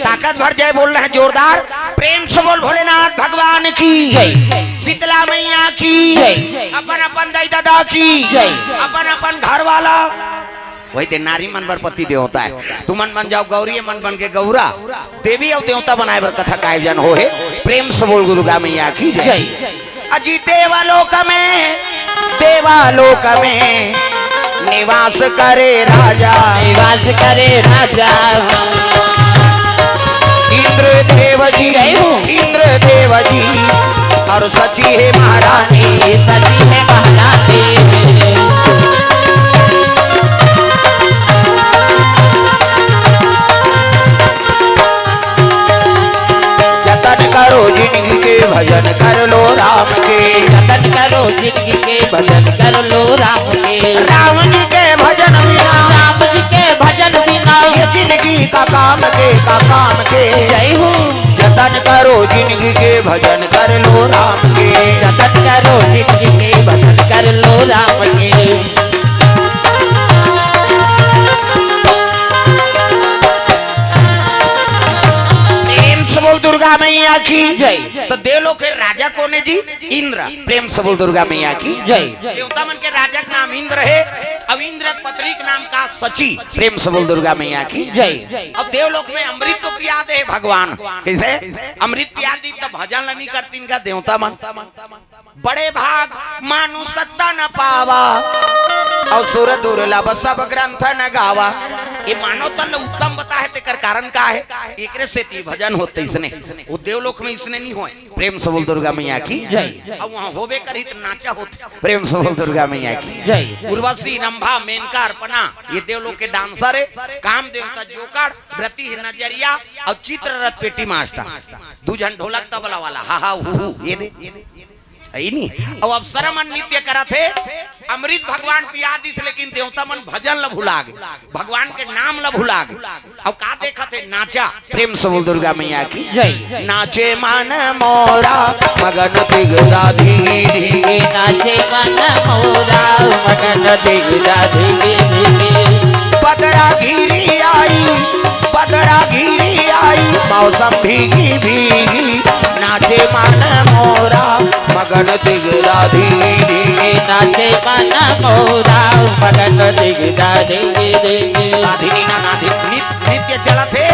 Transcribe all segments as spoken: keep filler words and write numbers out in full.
ताकत भर जय बोल रहे हैं जोरदार। प्रेम से बोल भोलेनाथ भगवान की, जय। शीतला मैया की, जय। अपन अपन दाई ददा की, जय। अपन अपन घर वाला। वही दे नारी मन बर पति देवता हे। तुमन बन जाव गौरी, मन बन के गौरा। देवी अउ देवता बनाए बर कथा का आयोजन होहे। प्रेम से बोल दुर्गा मैया की जय। जय। अजी देवलोक में, देवलोक में निवास करे राजा। निवास करे राजा। इंद्र देव जी, जय हो। इंद्र देव जी अउ सची हे महारानी। सची हे महारानी। जतन करो जिनगी के, भजन कर लो राम के। जतन करो जिनगी के, भजन कर लो राम के। राम जी के भजन बिना, राम जी के भजन बिना ये जिनगी का काम के, का काम के। जय हो। जतन करो जिनगी के, भजन कर लो राम के। जतन करो जिनगी के, भजन कर लो राम के। प्रेम से बोल दुर्गा मैया की जय। तो देवलोक के राजा कोन हे जी? इंद्र। प्रेम से बोल दुर्गा मैया की जय। देवता मन के राजा के नाम इंद्र हे। अब इंद्र के पत्नी के नाम का सची। प्रेम से बोल दुर्गा मैया की जय। अब देवलोक में अमृत तो पिया दे भगवान। कइसे? अमृत पिया दी तो भजन ल नइ करतिन का देवता मन। बड़े भाग मानुष तन पावा अउ सुर दुर्लभ सब ग्रंथ न गावा। ये मानव तन ल उत्तम बताए हे, तेकर कारण का हे? एकरे सेती भजन होथे इसने। वो देवलोक में इसने नइ होय। प्रेम से बोल दुर्गा मैया की जय। अब वहाँ होबे करही त नाचा होथे। प्रेम से बोल दुर्गा मैया की जय। उर्वशी, रंभा, मेनका, अर्पणा, ये देवलोक के डांसर हे। काम देवता जोकड़, व्रती हे नजरिया अउ चित्ररथ पेटी मास्टर। दू झन ढोलक तबला वाला, हा हा हू हू, ये दे। हे नी? अउ अप्सरा मन नृत्य करत हे। अमृत भगवान पिया दिस, लेकिन देवता मन भजन ल भुला गे, भगवान के नाम ल भुला गे। अब का देखत हे? नाचा। प्रेम से बोल दुर्गा मैया की जय। नाचे मन मोरा मगन दिगदा धीरी। नाचे मन मोरा मगन दिगदा धीरी। पदरा घिरी आई, पदरा घिरी आई, मौसम भीगी भीगी। नाचे मन मोरा मगन दिगदा धीरी। नाचे मन मोरा मगन दिगदा धीरी। नाधिनी ना नाधिनी, नृत्य चलत हे।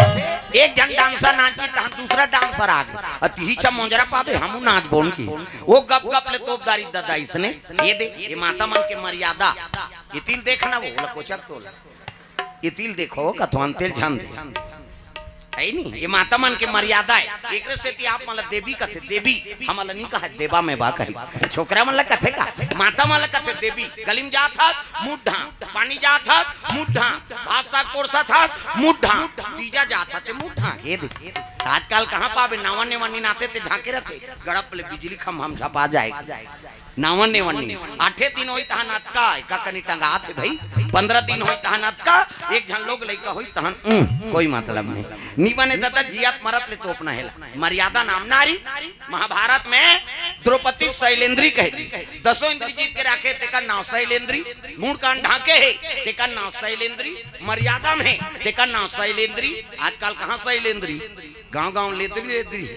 एक झन डांसर नाच के तहन दूसरा डांसर आ गे। अ तिही छा मोंजरा पाबे, हमू नाच बोन की। वो गप गप ले तोपदारी ददा इसने। ये दे, ये माता मन के मर्यादा। ये तिल देखना वो, ओला कोचक तोल। ये तिल देखो, कथवान तेल झन दे। हे नी? ये माता मन के मर्यादा हे। एकरे सेती आप मन ला देवी कथे, देवी। हमन ला नइ कहे, देवा में बा कही। छोकरा मन ला कथे का? माता मन ला कथे देवी। गली में जात हस, मुंह ढांक। पानी जात हस, मुंह ढांक। भात साग परोसत हस, मुंह ढांक। तीजा जात हस, ते मुंह ढांक। ये दे। आजकल कहाँ पाबे? नावा नेवा निनाथे ते ढांके रथे। गड़प ले बिजली खंभा म झपा जाए। नावन नेवन नी। आठे दिन होई तहन अतका, एका कनी टंगात हे भई। पंद्रह दिन होई तहन अतका, एक झन लोग लइका होई तहन, उम, कोई मतलब नहीं। नी बने ददा, जियत मरत ले तोपना हेला। मर्यादा नाम नारी। महाभारत में द्रौपदी शैलेंद्री कहे, दसों इंद्री जीत के राखे, तेकर नाव शैलेंद्री। मुड़ कान ढांके हे, तेकर नाव शैलेंद्री। मर्यादा में हे, तेकर नाव शैलेंद्री। आजकल कहाँ शैलेंद्री? गांव-गांव लेदरी-लेदरी।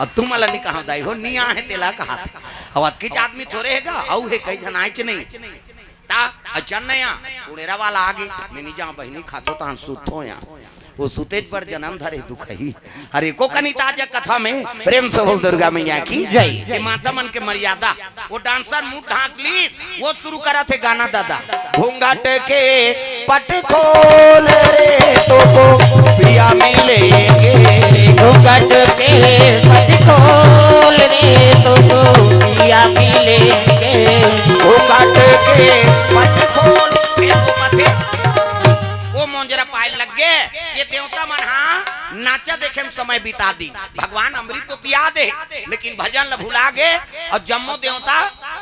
अब तुमन ला नी कहांव दाई हो, नी आहे तेला कहात। अब अतकेच आदमी थोरे हे गा, अउ हे कई झन आएच नहीं। ता अचन नया, उड़ेरा वाला आगे, मैं नी जांव बहिनी खाथो तहां सुतथो या। वो सुतेच बर जनम धरे दुखही। अरे को कनी ताजा कथा में, प्रेम से बोल दुर्गा मैया की जय। ये माता मन के मर्यादा। वो डांसर मुंह ढांक ली, वो शुरू करत हे गाना दादा। घूंघट के पट खोल रे तोको पिया मिलेंगे। घूंघट के पट खोल रे तोको पिया मिलेंगे। घूंघट के पट खोल रे तोको। वो मोंजरा पाए लग गे, ये देवता मन हा नाचा देखे में समय बिता दी। भगवान अमृत तो पिया दे, लेकिन भजन ल भुला गे अउ जम्मो देवता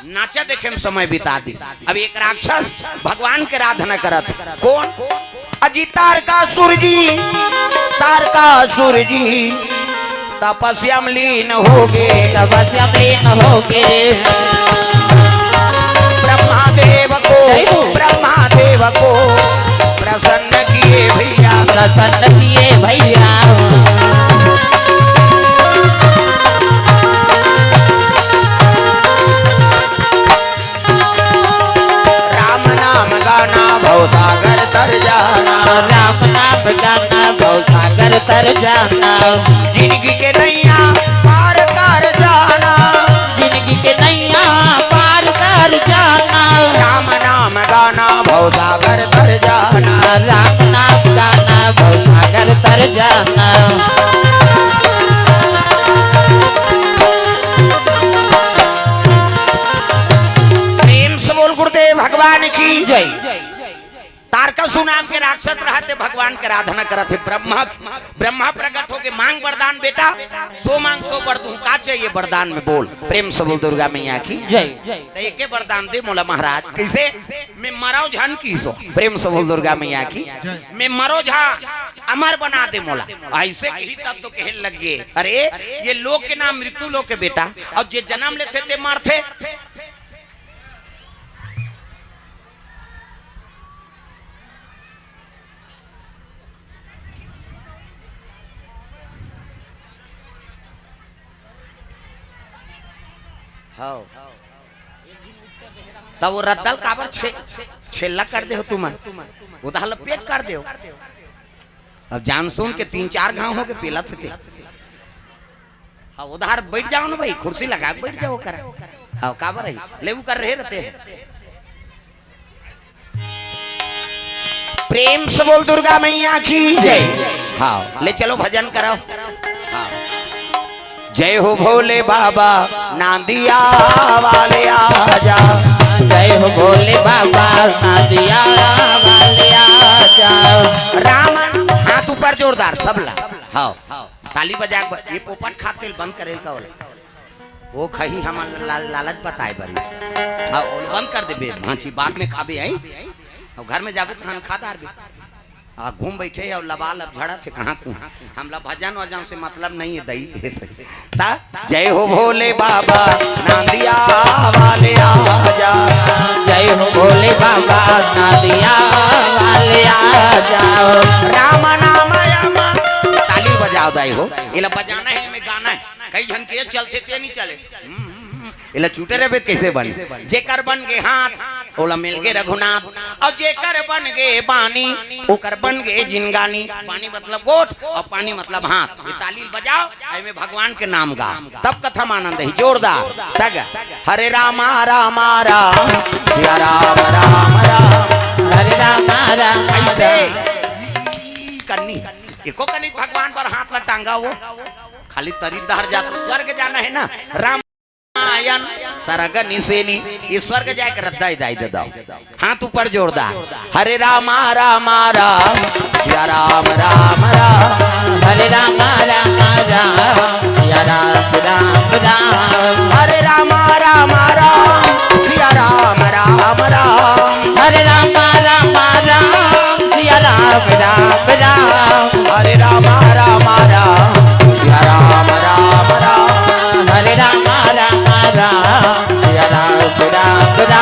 नाचा देखे में समय बिता दी। अब एक राक्षस भगवान के आराधना करत, कौन? अजी तारकासुर जी, तारकासुर जी तपस्या में लीन होगे। तपस्या में लीन होगे। ब्रह्मा देव को, जय हो। ब्रह्मा देव को प्रसन्न किए भैया। प्रसन्न किए भैया। तर जाना, जिंदगी के नैया पार कर जाना, जिंदगी के नैया पार कर जाना। राम नाम गाना भवसागर तर जाना, राम नाम गाना भवसागर तर जाना। प्रेम से बोल गुरुदेव भगवान की जय। तारकासुर नाम के राक्षस रहत हे, भगवान के आराधना करत हे, ब्रह्मा, ब्रह्मा प्रकट होके मांग वरदान, बेटा, सो मांग सो बर दूं, का चाहिए वरदान में बोल। प्रेम से बोल दुर्गा मैया की जय। त एके वरदान दे मोला महाराज, कैसे? मैं मरव झन की सो। प्रेम से बोल दुर्गा मैया की, मैं मरव झन, अमर बना दे मोला। ऐसे कही तब तो कहे लग गे, अरे ये लोक के नाम मृत्यु लोक हे बेटा, अउ जे जन्म लेथे ते मरथे। हव। त वो रद्दा ल काबर छे-, छेल्ला कर दे हो तुमन? उधार ल pack कर दे हो। अब जान सुन के तीन चार घांव होगे पेलत हे ते। हाँ, उधार बैठ जाव ना भाई, कुर्सी लगा के बैठ जाव करा। हाँ, काबर हे? लेबू कर रहे रहते हैं। प्रेम से बोल दुर्गा मैया की जय। हाँ, ले चलो भजन कराओ। हाँ। जय हो भोले बाबा, नांदिया वाले आजा। जय हो भोले बाबा, नांदिया वाले आजा। राम, हाथ ऊपर जोरदार, सबला। हाँ। ताली बजा के ब-, ये पोपट खाते ल बंद करे का बोले। वो खही हमन ला-, लालच बताए बर। हाँ, वो बंद कर देबे, भांची बाद में खाबे आई। अउ घर में जाबे खान खा डारबे। आ घूम बैठे अउ लबालब झड़त हे कहाँ तू। हमला भजन वजन से मतलब नहीं है दई। ता जय हो भोले बाबा, नांदिया वाले आजा। जय हो भोले बाबा, नांदिया वाले आजा। राम नाम यम। ताली बजाव दाई हो, एला बजाना हे, एमे गाना हे। कई झन के चलथे ते नहीं चले। हम्म, हम्म, हम्म। एला चूटे रहिबे त कइसे बन? जेकर बन गे हाथ, ओला मिल गे रघुनाथ। अउ जेकर बन गे बानी, ओकर बन गे जिनगानी। बानी मतलब गोठ, अउ पानी मतलब हाथ। ये ताली बजाव, एमे भगवान के नाम गा, तब कथा म आनंद ही। जोरदार तग। हरे रामा रामा राम, सिया राम राम राम। हरे रामा राम ऐसे राम। करनी। एको कनिक भगवान पर हाथ ला टांगा वो, खाली तरी डहर जात, स्वर्ग जाना हे ना। राम आयन सरग निसेनी, ये स्वर्ग जाए के रद्दा ही दाई दे दो। हाथ ऊपर जोरदार। हरे रामा रामा राम, सिया राम राम राम। हरे रामा रामा राम, सिया राम राम राम। हरे रामा रामा राम, सिया राम राम राम। हरे रामा रामा राम, सिया राम राम राम। हरे रामा रामा राम, सिया राम राम राम। हरे रामा रामा राम, सिया राम राम राम।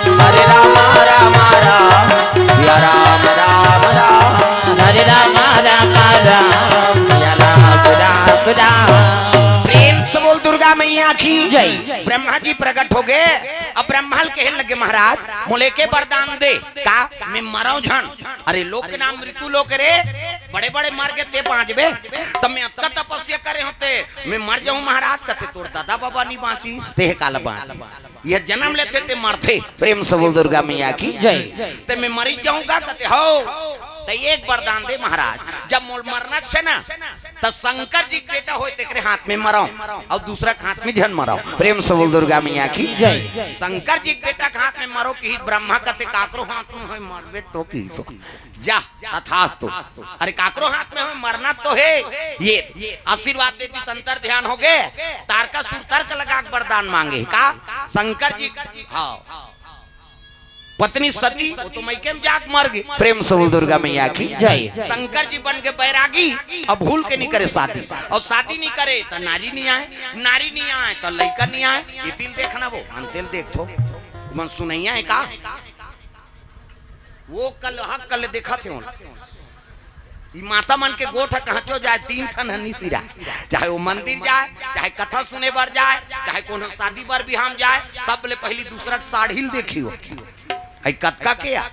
हरे रामा रामा राम, सिया राम राम राम। हरे रामा रामा राम, सिया राम राम राम। प्रेम से बोल दुर्गा मैया की जय। ब्रह्मा जी प्रकट हो गए। अब ब्रह्मा ल कहे लगे, महाराज, मोले के वरदान दे। का? मैं मरव झन। अरे लोक के नाम मृत्यु लोक रे, बड़े बड़े मर गे ते बांचबे। तब मैं अतका तपस्या करे होते, मैं मर जाऊं महाराज, कथे तोर दादा बाबा नहीं बांची, ते काला बांच। यह जन्म लेथे ते मरथे। प्रेम से बोल दुर्गा मैया की जय। ते मैं मरी जाऊंगा कथे हो। ते एक वरदान दे महाराज, जब मोल मरना छे ना, त शंकर जी के बेटा होय तेकरे हाथ में मरव अउ दूसरा के हाथ में झन मरव। प्रेम से बोल दुर्गा मैया की जय। शंकर जी के बेटा के हाथ में मरव कि ब्रह्मा कथे काकरो हाथ में होय मरबे तो की सो। जा, तथास्तु। अरे काकरो हाथ में होय मरना तो हे। ये आशीर्वाद दे दी, शंकर ध्यान हो गए। तारकासुर तर्क लगा के वरदान मांगे का? शंकर जी, हाँ। पत्नी सती, वो तो मइके में जाके मर गई। प्रेम से बोल दुर्गा मैया की जय। शंकर जी बन के बैरागी, अब भूल के नहीं करे शादी, अउ शादी नहीं करे तो नारी नहीं आए, नारी नहीं आए तो लइका नहीं आए। ये तिल देखना वो, हम तिल देख थो, मन सुनैया है का? वो कल, हाँ, कल देखा थे उन। ई माता मन के गोठ ह कहांचो जाय, तीन ठन ह निसिरा, चाहे वो मंदिर जाय, चाहे कथा सुने बर जाय, चाहे कोनो शादी बर बिहाम जाय, सब ले पहिली दूसरा के साड़ी ल देखी हो। अई कतका के आ?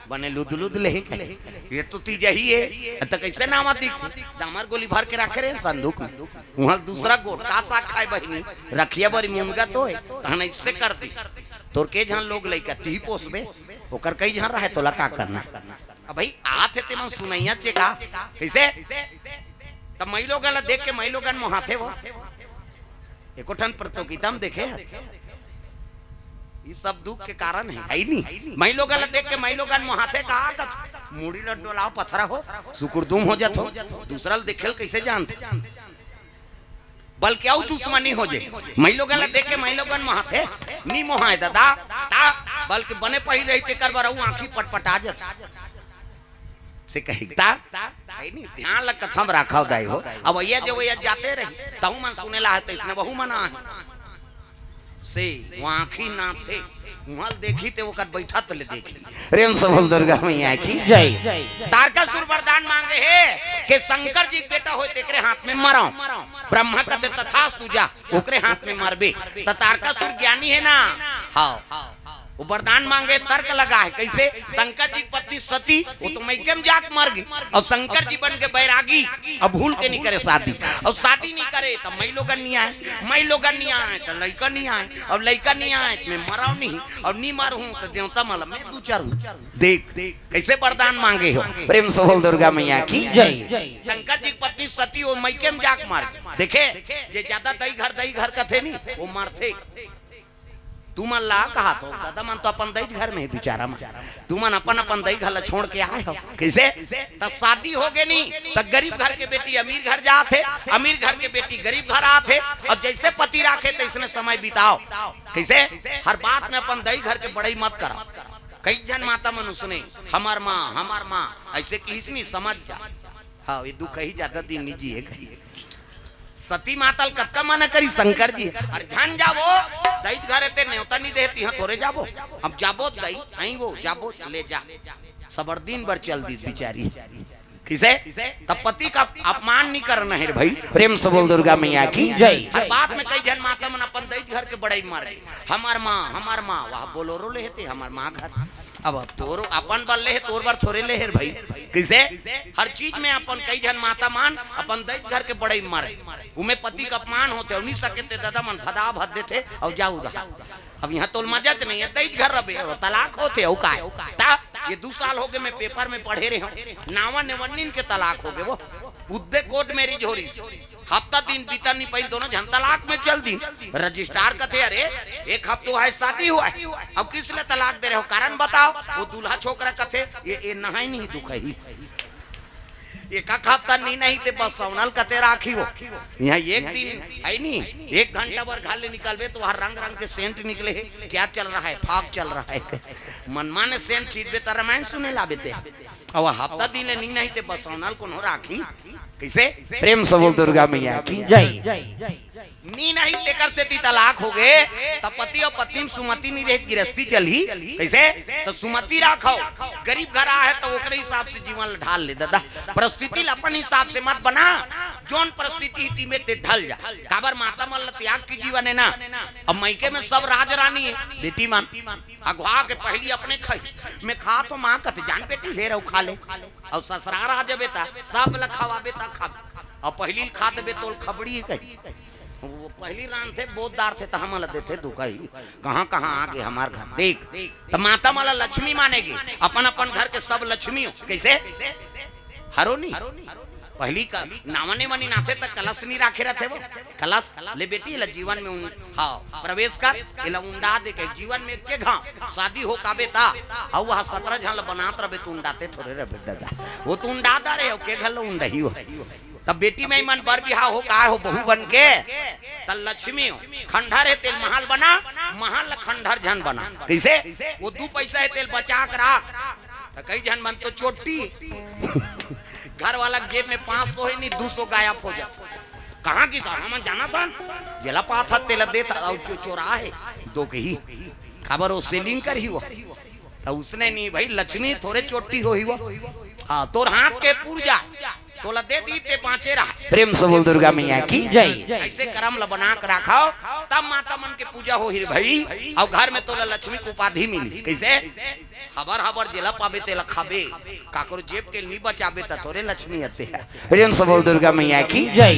बने लुद लुद लेही कहे। ये तो तीजही हे। त कइसे नावा दिखथे? डामर गोली भर के राखे रहे संदूक में। उहां दूसरा गोठ का साग खाय बहिनी? रखिया बरी मुनगा तो हे। तहन अइसे कर दी। तोर के झन लोग लइका तिही पोसबे? ओकर कई झन रहे, तोला का करना? अब भाई आत हे तेमन सुनइया चे का? कइसे? त मई लोगन ला देख के मई लोगन मोहाथे वो। एको ठन प्रतियोगिता में देखे हस? ई सब दुख के कारण हे, हे नी? मई लोगन ला देख के मई लोगन मोहाथे का? त मुड़ी ल डोलाव पथरा हो, सुकुरदुम हो जात हो, दूसरा ल देखे ल कइसे जानथे? बल्कि अउ दुश्मनी हो जाय। मई लोगन ला देख के मई लोगन मोहाथे, नी मोहाय ददा, ता, बल्कि बने पहिर रही तेकर बर अउ आंखी पटपटा जाथे। से कही ता, हे नी, ध्यान ल कथा म राखव दाई हो। अब ये जो ये जाते रही, तहु मन सुने ला हे, तइसने वहू मन आहे। से वो आंखी नाथे, उहां ल देखी ते ओकर बइठत ले देखी। प्रेम से बोल दुर्गा मैया की जय। तारकासुर वरदान मांगे हे कि शंकर जी के बेटा होय तेकरे हाथ में मरव। ब्रह्मा कथे तथास्तु जा, ओकरे हाथ में मरबे। त तारकासुर ज्ञानी हे ना? हाव। वो वरदान मांगे, तर्क लगा हे। कइसे? शंकर जी की पत्नी सती, वो तो मइके में जाके मर गे। अब शंकर जी बन के बैरागी, अब भूल के नी करे शादी। अब शादी नी करे त मई लोगन नी आय, मई लोगन नी आय त लइका नी आय, अब लइका नी आय त मैं मरव नी, अब नी मरहूं त देवता मन ल मैं दू चार हूं। देख, कइसे वरदान मांगे हो। प्रेम से बोल दुर्गा मैया की जय। शंकर जी की पत्नी सती वो मइके में जाके मर गे। देखे, जे जादा दई घर दई घर कथे नी, वो मरथे। तुमन ला कहाथंव, ददा मन तो अपन दई घर में हे बिचारा मन। तुमन अपन अपन दई घर ला छोड़ के आय हव। कइसे? त शादी हो गे नी, त गरीब घर के बेटी अमीर घर जात हे, अमीर घर के बेटी गरीब घर आत हे, अउ जइसे पति राखे तइसने समय बिताव। कइसे? हर बात में अपन दई घर के बड़ई मत करव। कई झन माता मन उसने, हमर मां, हमर मां, अइसे किहिस नी, समझ जा। हां, ये दुख ही जादा दिन नी जिए कही। सती माता ल कतका मना करी शंकर जी, अरे झन जाबो, दई घर हे ते नेवता नी देहे, तिहां थोरे जाबो। अब जाबो दई, अई वो, जाबो, ले जा। सबर दिन बर चल दिस बिचारी। कइसे? त पति का अपमान नी करना हे रे भई। प्रेम से बोल दुर्गा मैया की जय। हर बात में कई झन माता मन अपन दई घर के बड़ई मारे, हमर मां, हमर मां, वह बोलोरो ले हे ते हमर मां घर। अब तोर अपन बर ले हे, तोर बर थोरे ले हे रे भई। कइसे? हर चीज में अपन कई झन माता मन अपन दई घर के बड़ई मारे, उमे पति का अपमान होथे, अउ नी सके ते ददा मन भदा भद देथे अउ जा उधार। अब इहां तोल मजा च नहीं हे, दई घर रबे, अउ तलाक होथे, अउ काय? त ये दू साल हो गे, मैं पेपर में पढ़े रहे हंव, नावा नेवन्निन के तलाक हो गे, वो उद्दे कोर्ट मैरिज हो रहिस। हफ्ता दिन बीतन नी पाइस, दोनों झन तलाक में चल दिन। रजिस्ट्रार कथे, "अरे, एक हफ्ता हे शादी होय, अब किस ले तलाक दे रहे हो, कारण बताव।" वो दूल्हा छोकरा कथे, "ये, ये नहाय नहीं दुखही, एक हफ्ता नी नहीं ते बसौना ल कते राखी हो, इहां एक दिन हे नी, एक घंटा बर घर ले निकलबे त वहां रंग रंग के सेंट निकले हे, क्या चल रहा है, फाग चल रहा है।" मनमाने सेंट छींचबे त रमायन सुने ल आबे ते। अब हफ्ता दिन ले नी नहीं ते बसौना ल कोनो राखी। कइसे? प्रेम से बोल दुर्गा मैया की जय। नी नहीं तेकर सेती तलाक हो गे, त पति अउ पत्नी में सुमति नी रहे, गिरस्ती चलही। कइसे? त सुमति राखव, गरीब घर आय हे त ओकरे हिसाब से जीवन ल ढाल ले ददा, परिस्थिति ल अपन हिसाब से मत बना, जोन परिस्थिति हे तिमे ते ढल जा। काबर माता मन ल त्याग के जीवन हे ना। अब मइके में सब राज रानी हे, बेटी मन अघवा के पहिली अपने खाही, मैं खाथंव मां कथे, "जान बेटी, ले रहे हो, खा ले।" अउ ससुरार आ जाबे त सब ल खवाबे त खाबे। अउ पहिली ल खा देबे तोल खबड़ी कही। वो पहिली रांधथे, बोत डारथे त हमन ल देथे दुखही। कहां कहां आ गे हमर घर। देख, त माता मन ल लक्ष्मी माने गे, अपन अपन घर के सब लक्ष्मी हो। कइसे? हरो नी? पहिली का नावा नेवन्निन आथे त कलश नी राखे रथे वो। कलश ले बेटी, एला जीवन में उन-, हां, प्रवेश कर, एला उंडा दे के जीवन में एके घांव शादी हो काबे ता, अउ वह सतरा झन ल बनात रबे, त उंडाते थोरे रबे ददा। वो त उंडा डारे हो, के घर ल उंडही हो। तब बेटी में मन बर बिहाव हो, काय हो, बहू बन के, त लक्ष्मी हो, खंडहर हे तेल महल बना, महल ल खंडहर झन बना। कइसे? वो दू पइसा हे तेल बचा के राख। त कई झन मन तो चोट्टी, घर वाला के जेब में पांच सौ हे नी, दू सौ गायब हो जात। कहां की कहां मन जानथन, जेला पाथत तेला देत, अउ जो चोरा हे, दो के ही। काबर वो सेलिंग करही वो। त उसने नी भई, लक्ष्मी थोरे चोट्टी होही वो। हाँ, तोर हाथ के पुरजा तोला दे दी, ते बाँचे रहा। प्रेम से बोल दुर्गा मैया की जय। ऐसे करम ल बना के राखव, तब माता मन के पूजा होही रे भाई। अउ घर में तोला लक्ष्मी के उपाधि मिली। कइसे? हबर हबर जेला पाबे तेला खाबे, काकरो जेब के नी बचाबे त थोरे लक्ष्मी आथे। प्रेम से बोल दुर्गा मैया की जय।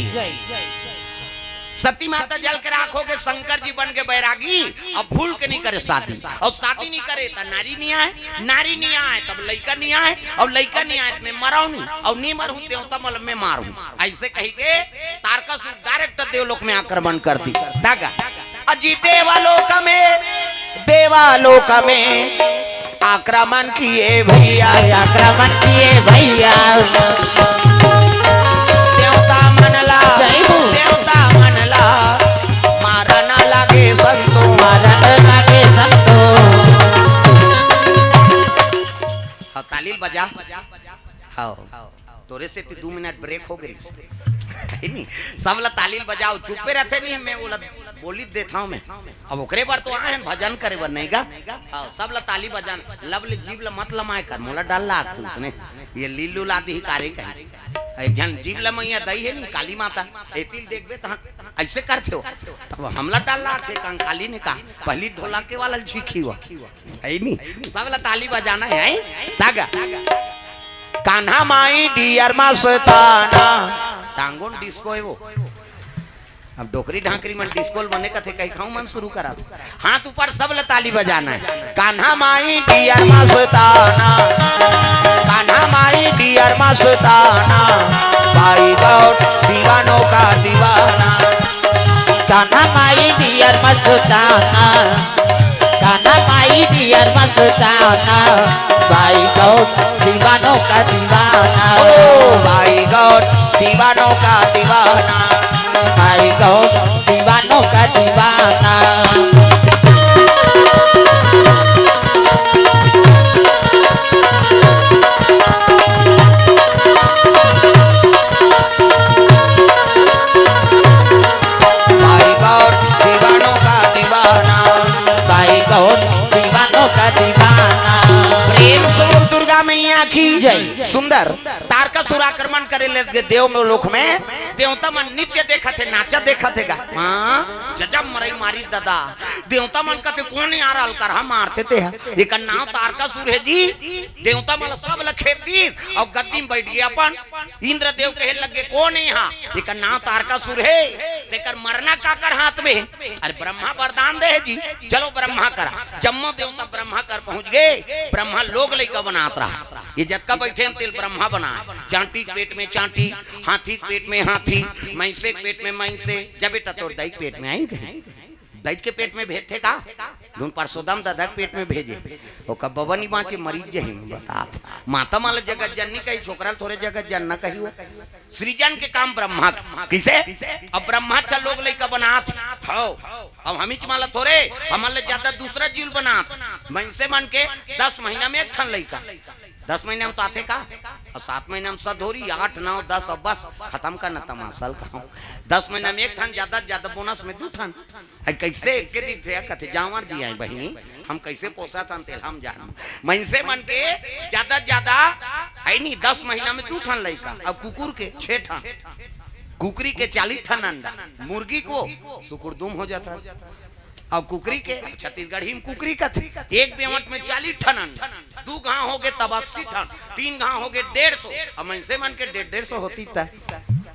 सती माता जल के राख होके शंकर जी बन के बैरागी, अब भूल के नी करे शादी, अउ शादी नी करे त नारी नी आय, नारी नी आय तब लइका नी आय, अउ लइका नी आय त मैं मरहूँ नी, अउ नी मरहूँ देवता मन ल मैं मारहूँ। अइसे कहिके तारकासुर direct देवलोक में आक्रमण कर दी। दागा अजी देवलोक में, देवलोक में आक्रमण किए भैया, आक्रमण किए भैया। देवता मन ला, जय हो। देवता मन ला मारन लागे संतो, मारन लागे संतो। हाँ, ताली बजा। हाँ। तोरे सेती दू मिनट break हो गइस। है नी? सब ला ताली ल बजाव, चुप्पे रहिथे नी, मैं ओला बोली देथंव मैं। अब ओकरे बर तो आए हन, भजन करे बर नहीं गा। हाँ, सब ला ताली बजान, लब ले जीभ ला मत लमाय कर, मोला डर लागथे उसने। ये लीलू ला दिही कारे कहीं। एक झन जीभ लमइया दई हे नी, काली माता, एती ल देखबे तहाँ अइसे करथे हो। तब हमला डर लागथे, कंकाली ने कहा, पहली ढोलके वाला ल सीखी हो। है नी? सब ला ताली बजाना हे, हैं? तागा। कान्हा माई डियर मस्ताना। टांगोन डिस्को हे वो। अब डोकरी ढांकरी मन डिस्को ल बने कथे, कहीं खाऊं मन शुरू करा। हाथ ऊपर, सब ला ताली बजाना हे। कान्हा माई डियर मस्ताना, कान्हा माई डियर मस्ताना, भाई गौर दीवानों का दीवाना। कान्हा माई डियर मस्ताना, कान्हा माई डियर मस्ताना, भाई गौर दीवानों का दीवाना। ओ भाई गौर दीवानों का दीवाना, भाई गौर दीवानों का दीवाना। भाई गौर दीवानों का दीवाना। भाई गौर दीवानों का दीवाना। प्रेम से बोल दुर्गा मैया की जय। सुंदर। तारकासुर आक्रमण करे लगे देव लोक में। देवता मन नृत्य देखत हे, नाचा देखत हे गा। हाँ, जजब मरई मारी ददा। देवता मन कथे, "कोन यार अलकरहा मारथे ते ह? एकर नाव तारकासुर हे जी।" देवता मन सब ल खेद दीस अउ गद्दी में बैठ गे अपन। इंद्रदेव कहे लगे, "कोन हे हा? एकर नाव तारकासुर हे, तेकर मरना काकर हाथ में हे?" अरे ब्रह्मा वरदान दे हे जी, चलो ब्रह्मा करा। जम्मो देवता ब्रह्मा कर पहुंच गे। ब्रह्मा लोग लइका बनात रहा। ये जतका बैठे हे तेला ब्रह्मा बनाय। चांटी के पेट में चांटी, हाथी के पेट में हाथी, मइसे के पेट में मइसे। जब बेटा तोर दाई के पेट में आइन कहीं, दाई के पेट में भेजथे का? धुन परसोदम ददा के पेट में भेजे। ओकर बबा नी बाँचे, मरीज जही में बतात। माता मन ल जगत जननी कही, छोकरा ल थोरे जगत जनना कही हो। सृजन के काम ब्रह्मा के। कइसे? अब ब्रह्मा च लोग लइका बनात हव। अब हमीच मन ल थोरे, हमन ले जादा दूसरा जीव ल बनात। मइनसे मन के दस महीना में एक ठन लइका। दस महीना में तो आथे का? अउ सात महीना में सधोरी, आठ, नौ, दस, अब बस खतम करना तमाशा ल कहूँ। दस महीना में एक ठन, जादा से जादा बोनस में दू ठन। अरे कइसे एके दिन थे कथे, जांवर जी आए बहिनी, हम कइसे पोसत हन तेला हम जान। मइनसे मन के जादा से जादा है नी, दस महीना में दू ठन लइका, अब कुकुर के छे ठन, कुकरी के चालीस ठन अंडा, मुर्गी को सुकुड़दुम हो जाता। अब कुकरी के, अब छत्तीसगढ़ी में कुकरी कथे, एक बेवट में चालीस ठन अंडा, दू घांव हो गे तब अस्सी ठन, तीन घांव हो गे डेढ़ सौ। अब मइनसे मन के डेढ़ डेढ़ सौ होतिस त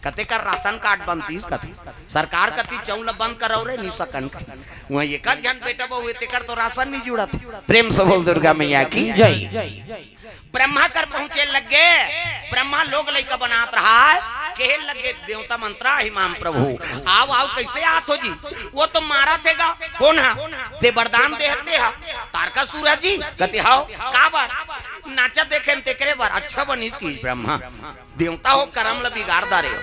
कते कर राशन कार्ड बनतिस कथे। सरकार कतिस चौं ल बंद करव रे, नी सकन कथे। उहाँ एक झन बेटा बहू हे, तेकर तो राशन नी जुड़त। प्रेम से बोल दुर्गा मैया की जय। ब्रह्मा कर पहुंचे लगे, ब्रह्मा लोग लइका बनात रहा है, कहे लगे देवता मंत्रा हिमाम प्रभु, आव आव कइसे आत हो जी? वो तो मारत हे गा। कोन हा? ते वरदान दे हते हा, तारकासुर हा जी। कथे हव, काबर? नाचा देखे न तेकरे बर, अच्छा बनिस कि ब्रह्मा। देवता हो करम ल बिगाड़ डारे हो।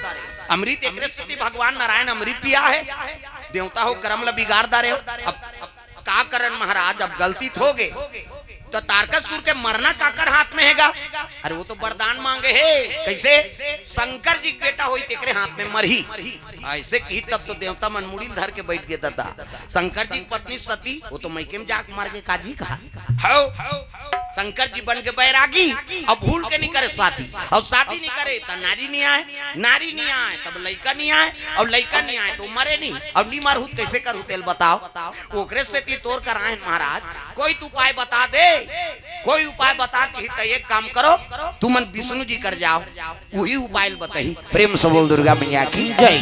अमृत एकरे सेती भगवान नारायण अमृत पिया हे। देवता हो करम ल बिगाड़ डारे हो। अब का करन महाराज, अब गलती तो हो गे, त तारकासुर के मरना काकर हाथ में हे गा? अरे वो तो वरदान मांगे हे। कइसे? शंकर जी के बेटा होही तेकरे हाथ में मरही। अइसे कही तब तो देवता मन मुड़ी ल धर के बइठ गे ददा। शंकर जी के पत्नी सती, वो तो मइके में जाके मर गे काजी कहा। हव। शंकर जी बन के बैरागी, अउ भूल के नहीं करे शादी, अउ शादी नहीं करे त नारी नहीं आय, नारी नहीं आय तब लइका नहीं आय, अउ लइका नहीं आय तो मरे नहीं, अउ नहीं मरहू त कइसे करहू तेला बताव। ओकरे सेती तोर करा आएन महाराज, कोई तो उपाय बता दे, कोई उपाय बता। कही त एक काम करो, तुमन विष्णु जी कर जाव, उही उपाय ल बताही। प्रेम से बोल दुर्गा मैया की जय।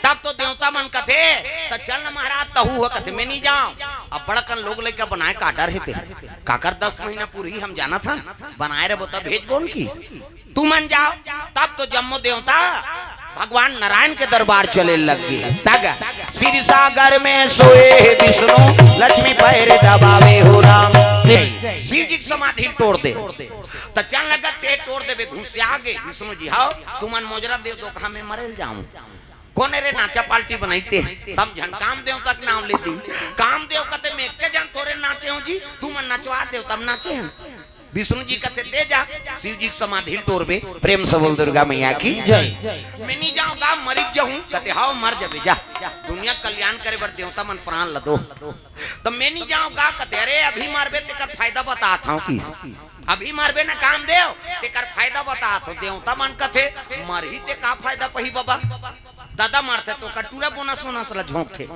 तब तो देवता मन कथे, "त चल न महाराज, तहू ह।" कथे, "मैं नहीं जांव।" अब बड़कन लोग लइका बनाए काडर हे ते, काकर दस महीना पूरही हम जानत हन, बनाए रहिबो त भेजबो न किहिस। तुमन जाव। तब तो जम्मो देवता भगवान नारायण के दरबार चले लग गे। तग क्षीर सागर में सोए विष्णु, लक्ष्मी पैर दबावे हो राम। शिव जी के समाधि ल टोर दे। त चल लगा ते टोर देबे, घुसिया गे विष्णु जी, "हव, तुमन मोजरा देव तो कहा मैं मरे ल जांव।" कोन रे नाचा पार्टी बनाइते? सब झन कामदेव तक नाम लेती। कामदेव कथे, "मैं एके झन थोरे नाचे हंव जी, तुमन नचवा देव तब नाचे हन।" विष्णु जी कथे, "ते जा, शिव जी के समाधि ल टोरबे।" प्रेम से बोल दुर्गा मैया की जय। "मैं नहीं जांव गा, मरिच जाहूं।" कथे, "हव, मर जबे जा, दुनिया कल्याण करे बर देवता मन प्राण ल दो।" त "मैं नहीं जांव गा।" कथे, "अरे अभी मरबे तेकर फायदा बतात हंव किहिस, अभी मरबे न कामदेव, तेकर फायदा बतात हंव।" देवता मन कथे, "मरही ते का फायदा पही बबा?" ददा मरथे त ओकर टूरा बोनस वोनस ल झोंकथे।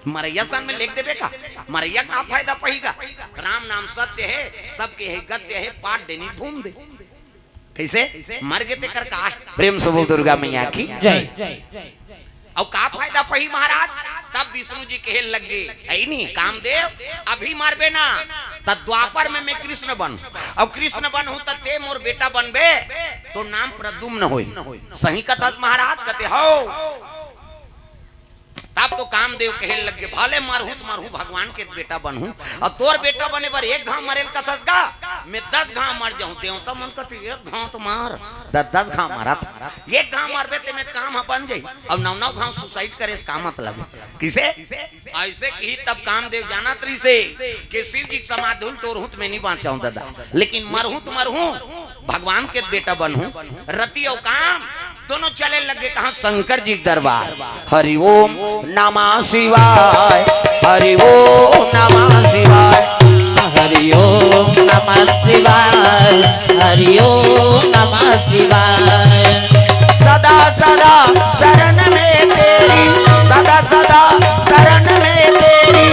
मरइया सन में लेख देबे का? मरइया का फायदा पही गा? राम नाम सत्य हे, सबके हे गत्य हे, पाट डेनी धूम दे। कइसे? मर गे तेकर का हे? प्रेम से बोल दुर्गा मैया की जय। अउ का फायदा पही महाराज? तब विष्णु जी कहे लग गे, "अइ नी कामदेव, अभी मरबे ना, त द्वापर में मैं कृष्ण बनहूं, अउ कृष्ण बनहूं त ते मोर बेटा बनबे, तोर नाम प्रद्युम्न होही।" सही कथस महाराज? कथे, "हव।" तब तो कामदेव कहे लग गे, "भले मरहूं त मरहूं, भगवान के बेटा बनहूं, अउ तोर बेटा बने बर एक घांव मरे ल कथस गा, मैं दस घांव मर जाहूं।" देवता मन कथे, "एक घांव तो मार, दस दस घांव मरत, एक घांव मरबे ते में काम ह बन जाही, अउ नौ नौ घांव suicide करे से का मतलब हे?" किसे? अइसे किही तब कामदेव जानत रहिसे कि शिव जी के समाधि ल टोरहूं त मैं नहीं बांचहूं ददा, लेकिन मरहूं त मरहूं, भगवान के बेटा बनहूं। रति अउ काम दोनों चले लग गे कहां? शंकर जी के दरबार। हरि ओम नमः शिवाय, हरि ओम नमः शिवाय। हरि ओम नमः शिवाय, हरि ओम नमः शिवाय। सदा सदा शरण में तेरी, सदा सदा शरण में तेरी,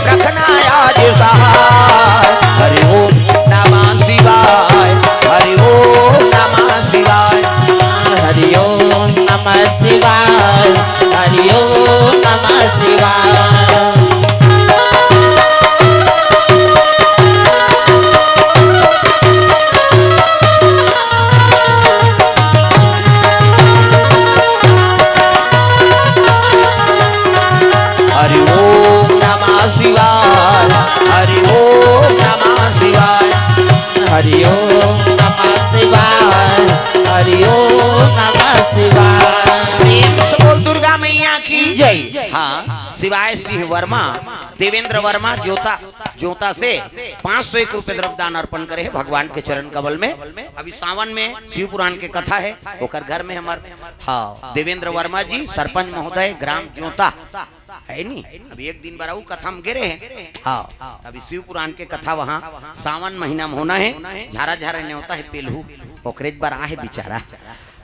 रखना आज सहाय। हरि ओम नमः शिवाय, हरि ओम नमः शिवाय। हरि ओम नमः शिवाय, हरि ओम नमः शिवाय। हरि ओम नमः शिवाय, हरि ओम नमः शिवाय। हरि ओम नमः शिवाय, हरि ओम नमः शिवाय। प्रेम से बोल दुर्गा मैया की जय। हाँ, शिवाय सिंह वर्मा, देवेंद्र वर्मा जोता, जोता से पाँच सौ एक रुपए द्रव्य दान अर्पण करे हे भगवान के चरण कमल में। अभी सावन में शिव पुराण के कथा हे, ओकर घर में हमर, हाँ, देवेंद्र वर्मा जी, सरपंच महोदय, ग्राम जोता, हे नी? अभी एक दिन बर अउ कथा म गे रहे हे। हाँ, अभी शिव पुराण के कथा वहाँ सावन महीना में होना हे। झारा झारा नेवता हे पेलहू, ओकरे बर आहे बिचारा।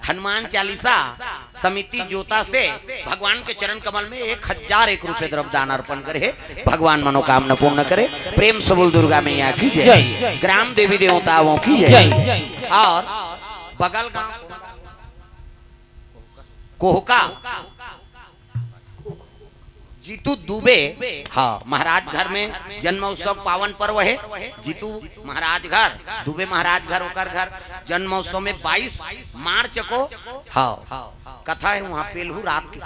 हनुमान चालीसा समिति जोता से भगवान के चरण कमल में एक हजार एक रुपए द्रव्य दान अर्पण करे हे। भगवान मनोकामना पूर्ण करे। प्रेम से बोल दुर्गा मैया की जय। जय। ग्राम देवी देवताओं की जय। जय। और बगल गांव कोहका जीतू दुबे, हाँ, महाराज घर में जन्मोत्सव पावन पर्व हे। जीतू महाराज घर, दुबे महाराज घर, ओकर घर जन्मोत्सव में बाईस मार्च को, हाँ, कथा हे वहाँ पेलहू रात के।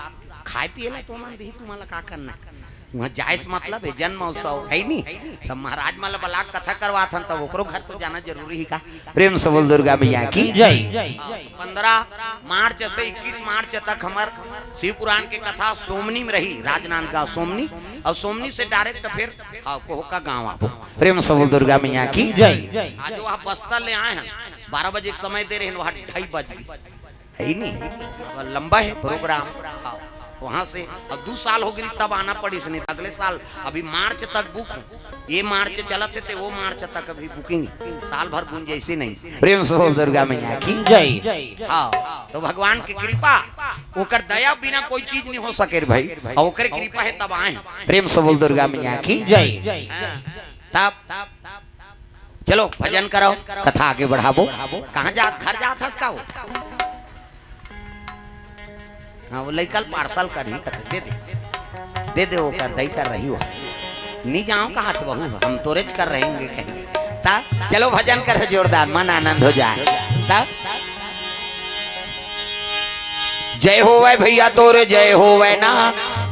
खाए पिए ला तो मन दिही, तुम्हारा का करना? वहाँ जाए से मतलब हे, जन्मोत्सव हे नी, तब महाराज मन ला बला के कथा करवात हन, तब ओकरो घर तो जाना जरूरी ही का? प्रेम से बोल दुर्गा मैया की जय। पंद्रह मार्च से इक्कीस मार्च तक हमर शिव पुराण के कथा सोमनी में रही, राजनांदगांव सोमनी, अउ सोमनी से direct फिर, हाँ, कोहका गांव आबो। प्रेम से बोल दुर्गा मैया की जय। आज वो आप बस्तर ले आए हैं, बारह बजे के समय दे रहे हैं, वहाँ ढाई बज गई, हे नी? अब लंबा हे program। हाँ। वहां से अब दू साल हो गई, तब आना पड़िस नहीं। अगले साल अभी मार्च तक बुक हो, ये मार्च चलत हे ते वो मार्च तक अभी बुकिंग, साल भर गुंजाइश नहीं। प्रेम से बोल दुर्गा मैया की जय। हाँ, तो भगवान की कृपा, ओकर दया बिना कोई चीज नहीं हो सके रे भाई, और ओकर कृपा है तब आए। प्रेम से बोल दुर्गा मैया की जय। हाँ, तब चलो भजन करो, कथा आगे बढ़ाबो। कहाँ जात, घर जात हस का हो? हाँ, वो लइका ल पार्सल करही, कथे, दे दे, दे दे, वो कर दई कर रही हो। नी जाओ कहा तो बहू, हम तोरेच कर रहेंगे कहीं। ता चलो भजन कर जोरदार, मन आनंद हो जाए। ता जय होवे भैया तोर जय होवे ना,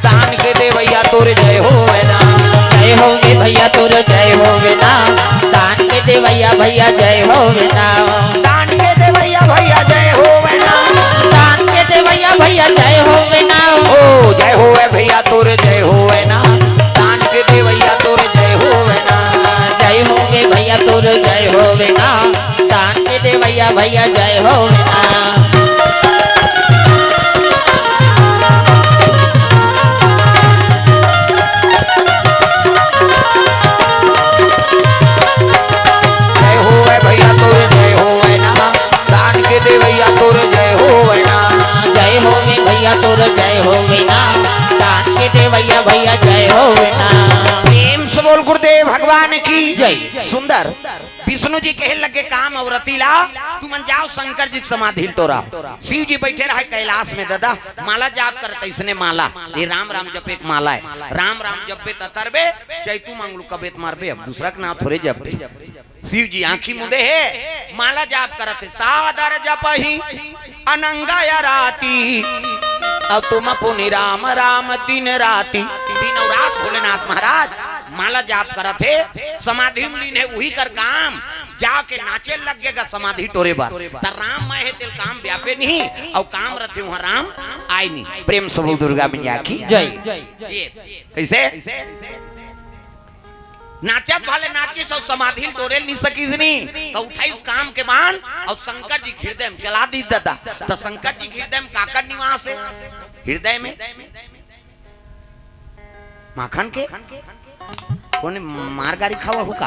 दान के देवैया तोर जय होवे ना। जय होवे भैया तोर जय होवे ना, दान के देवैया भैया जय होवे ना। दान के देवैया भैया जय होवे ना। दान के देवैया भैया जय होवे ना। ओ जय होवे भैया तोर जय होवे ना, दान के देवैया तोर जय होवे ना। जय होवे भैया तोर जय होवे ना, दान के देवैया भैया जय होवे ना। जय होवे भैया तोर जय होवे ना, दान के देवैया तोर जय होवे ना। जय होवे भैया तोर जय होवे ना, दान के देवैया भैया जय होवे ना। प्रेम से बोल गुरुदेव भगवान की जय। सुंदर विष्णु जी कहे लगे काम अउ रति ला, तुमन जाओ शंकर जी के समाधि ल टोरा। शिव जी बैठे रहे कैलाश में दादा, माला जाप करत इसने माला, ये राम राम जपे के माला है। राम राम जपे त तरबे, चैतू मांगलू कबे त मारबे, अब दूसरा के नाम थोड़े जपबे। शिव जी आंखी मुंदे हे, माला जाप करत हे, सादर जपही अनंगा या राती, अब तुम पुनि राम राम दिन राती। दिन और रात भोलेनाथ महाराज माला जाप करत हे, समाधि में लीन हे, उही कर काम। जाके नाचे लग गेगा समाधि टोरे बर। त राम मैं हे तेल काम व्यापे नहीं, अउ काम रथे वहां राम आय नहीं। प्रेम से बोल दुर्गा मैया की जय। ये कैसे? नाचत भले नाचिस अउ समाधि ल टोरे ल नहीं सकिस नी, त उठाइस काम के बान अउ शंकर जी के हृदय में चला दीस दादा। त शंकर जी के हृदय में काकर निवास हे? हृदय में माखन के कोने मार गारी खावा हुका?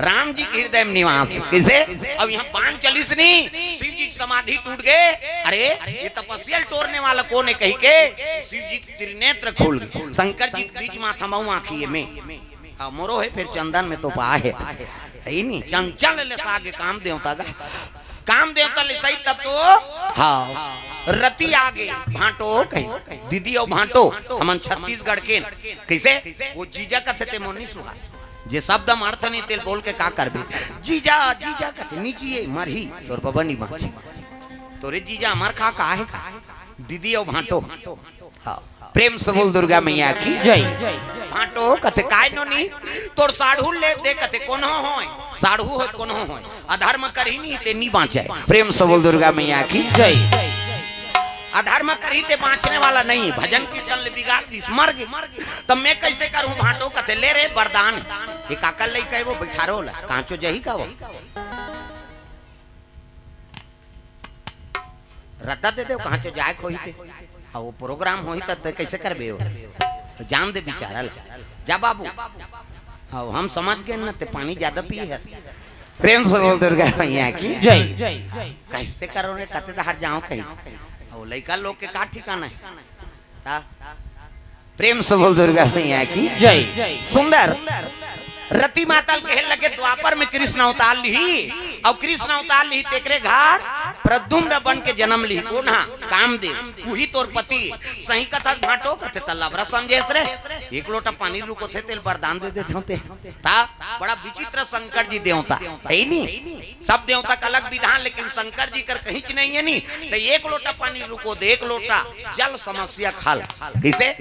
राम जी के हृदय में निवास। कैसे? अब यहाँ बाण चलिस नी, शिव जी की समाधि टूट गए। अरे, ये तपस्या ल टोरने वाला कौन है कही के शिव जी के त्रिनेत्र खोल गए। शंकर जी के बीच माथा मऊ आंखी ये में का मोरो है, फिर चंदन में तो पा है। है ही नहीं, चंचल ले सागे काम देवता गा। काम देवता ले सही तब तो। हाँ, रति आगे भांटो कही, दीदी अउ भांटो, हमन छत्तीसगढ़ के। कैसे? वो जीजा कथे ते मोर नी सुहा। जे शब्द म अर्थ नहीं तेल बोल के का करबे? जीजा, जीजा कथे, नी जिए, मरही, तोर बबा नी बांची। तोरे जीजा अमर खा का है का? दीदी अउ भांटो। हाँ, प्रेम से बोल दुर्गा मैया की जय। भांटो कथे काय नोनी, तोर साढ़ू ले दे कथे कोनो होय, साढ़ू होय कोनो होय, अधर्म करही नहीं ते नी बांचे। प्रेम से बोल दुर्गा मैया की जय। अधर्म करही ते बांचने वाला नहीं, भजन कीर्तन ले बिगाड़ दिस, मर गे। तब मैं कैसे करूं? भांटो कथे ले रे वरदान, ये काकर लइका है वो बैठारो ला, कांचो जही का वो। रद्दा दे दे, कहाँ चो जाए होही ते। हाँ, वो प्रोग्राम होही त तैं कैसे करबे वो? जान दे बेचारा ला। जा बाबू। हाँ, हम समझ गए ना, ते पानी ज्यादा पिए है। प्रेम से बोल दुर्गा मैया की जय। कैसे करो रे, कते दहार जाओ कहीं। वो लइका लोग के का ठिकाना है? ता? प्रेम से बोल दुर्गा मैया की जय। सुंदर रति माता ल कहे लगे द्वापर में कृष्ण अवतार लिही, अउ कृष्ण अवतार लिही तेकरे घर प्रद्युम्न बन के जन्म लिही। कोन हा? कामदेव, उही तोर पति। सही कथा भांटो कथे त लबरा समझेस रे। एक लोटा पानी रुकोथे तेल वरदान दे देथे होते। ता बड़ा विचित्र शंकर जी देवता है नी। सब देवता का अलग विधान, लेकिन शंकर जी कर कहीं च नहीं है नी। तो एक लोटा पानी रुको दे, एक लोटा जल समस्या खल। कैसे?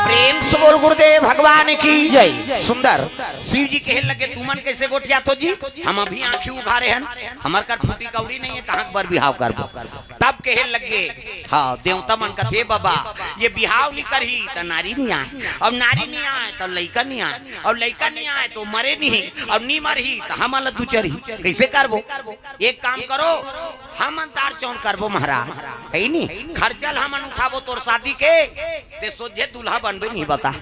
प्रेम से बोल गुरुदेव भगवान की जय। सुंदर। शिव जी कहे लगे, "तुमन कैसे गोठियात हो जी? हम अभी आंखी उघारे हन, हमर कर फूटी कौड़ी नहीं है, कहाँ बर बिहाव करबो?" तब कहे लगे, हाँ, देवता मन कथे, "बाबा, ये बिहाव नहीं करही त नारी नहीं आए, और नारी नहीं आए त लइका नहीं आए, और लइका नहीं आए तो मरे नहीं, और नहीं मरही त हमन ला दुचरही, कैसे करबो? एक काम करो, हमन तार चौन करबो महाराज, है नी? खर्चा ल हमन उठाबो तोर शादी के, ते सोझे दूल्हा बनबे नहीं बता।"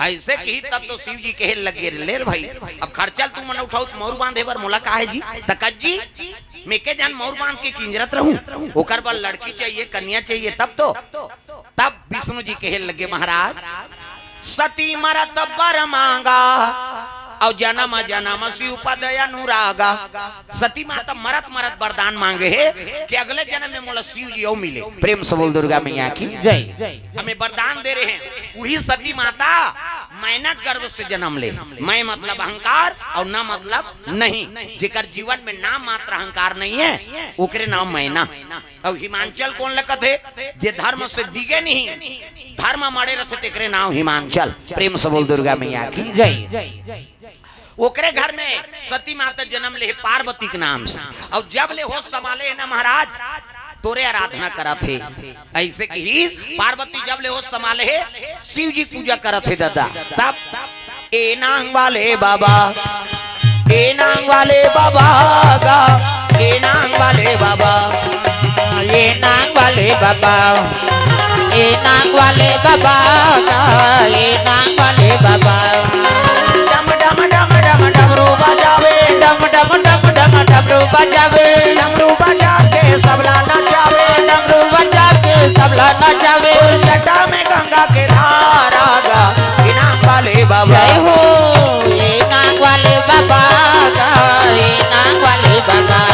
ऐसे कही तब तो शिव जी कहे लगे, "ले रे भाई, अब खर्चा ल तुमन उठाओ, त मौर बांधे बर मोला का है जी? त कज्जी, मैं के जान मौर बांध के किंजरत रहूं, ओकर बर लड़की चाहिए, कन्या चाहिए, तब तो।" तब विष्णु जी कहे लगे, महाराज, सती मरत बर मांगा, और जन्म जन्म शिव पद अनुरागा। सती माता मरत मरत वरदान मांगे हे कि अगले जन्म में मोला शिव जी अउ मिले। प्रेम से बोल दुर्गा मैया की जय। हमें वरदान दे रहे हैं, वही सती माता मैना गर्भ से जन्म ले। मैं मतलब अहंकार और ना मतलब नहीं, जेकर जीवन में नाम मात्र अहंकार नहीं है, ओकरे नाम मैना। अब हिमांचल कोन ल कथे? जे धर्म से डिगे नहीं, धर्म म अड़े रथे, तेकरे नाम हिमांचल। प्रेम से बोल दुर्गा मैया की जय। ओकरे घर में सती माता जन्म ले पार्वती के नाम से, और जब ले होश संभाले हे ना महाराज, तोरे आराधना करत हे। ऐसे कही पार्वती जब ले होश संभाले हे, शिव जी पूजा करत हे दादा। तब ए नांग वाले बाबा, ए नांग वाले बाबा गा, ए नांग वाले बाबा, ए नांग वाले बाबा, ए नांग वाले बाबा गा, ए नांग वाले बाबा। डम डम डम डम डमरू बजावे, डम डम डम डम डमरू बजावे, डमरू बजा के सबला नचावे, डमरू बजा के सबला नचावे। जटा में गंगा के धारा गा, ए नांग वाले बाबा। जय हो, ए नांग वाले बाबा गा, ए नांग वाले बाबा।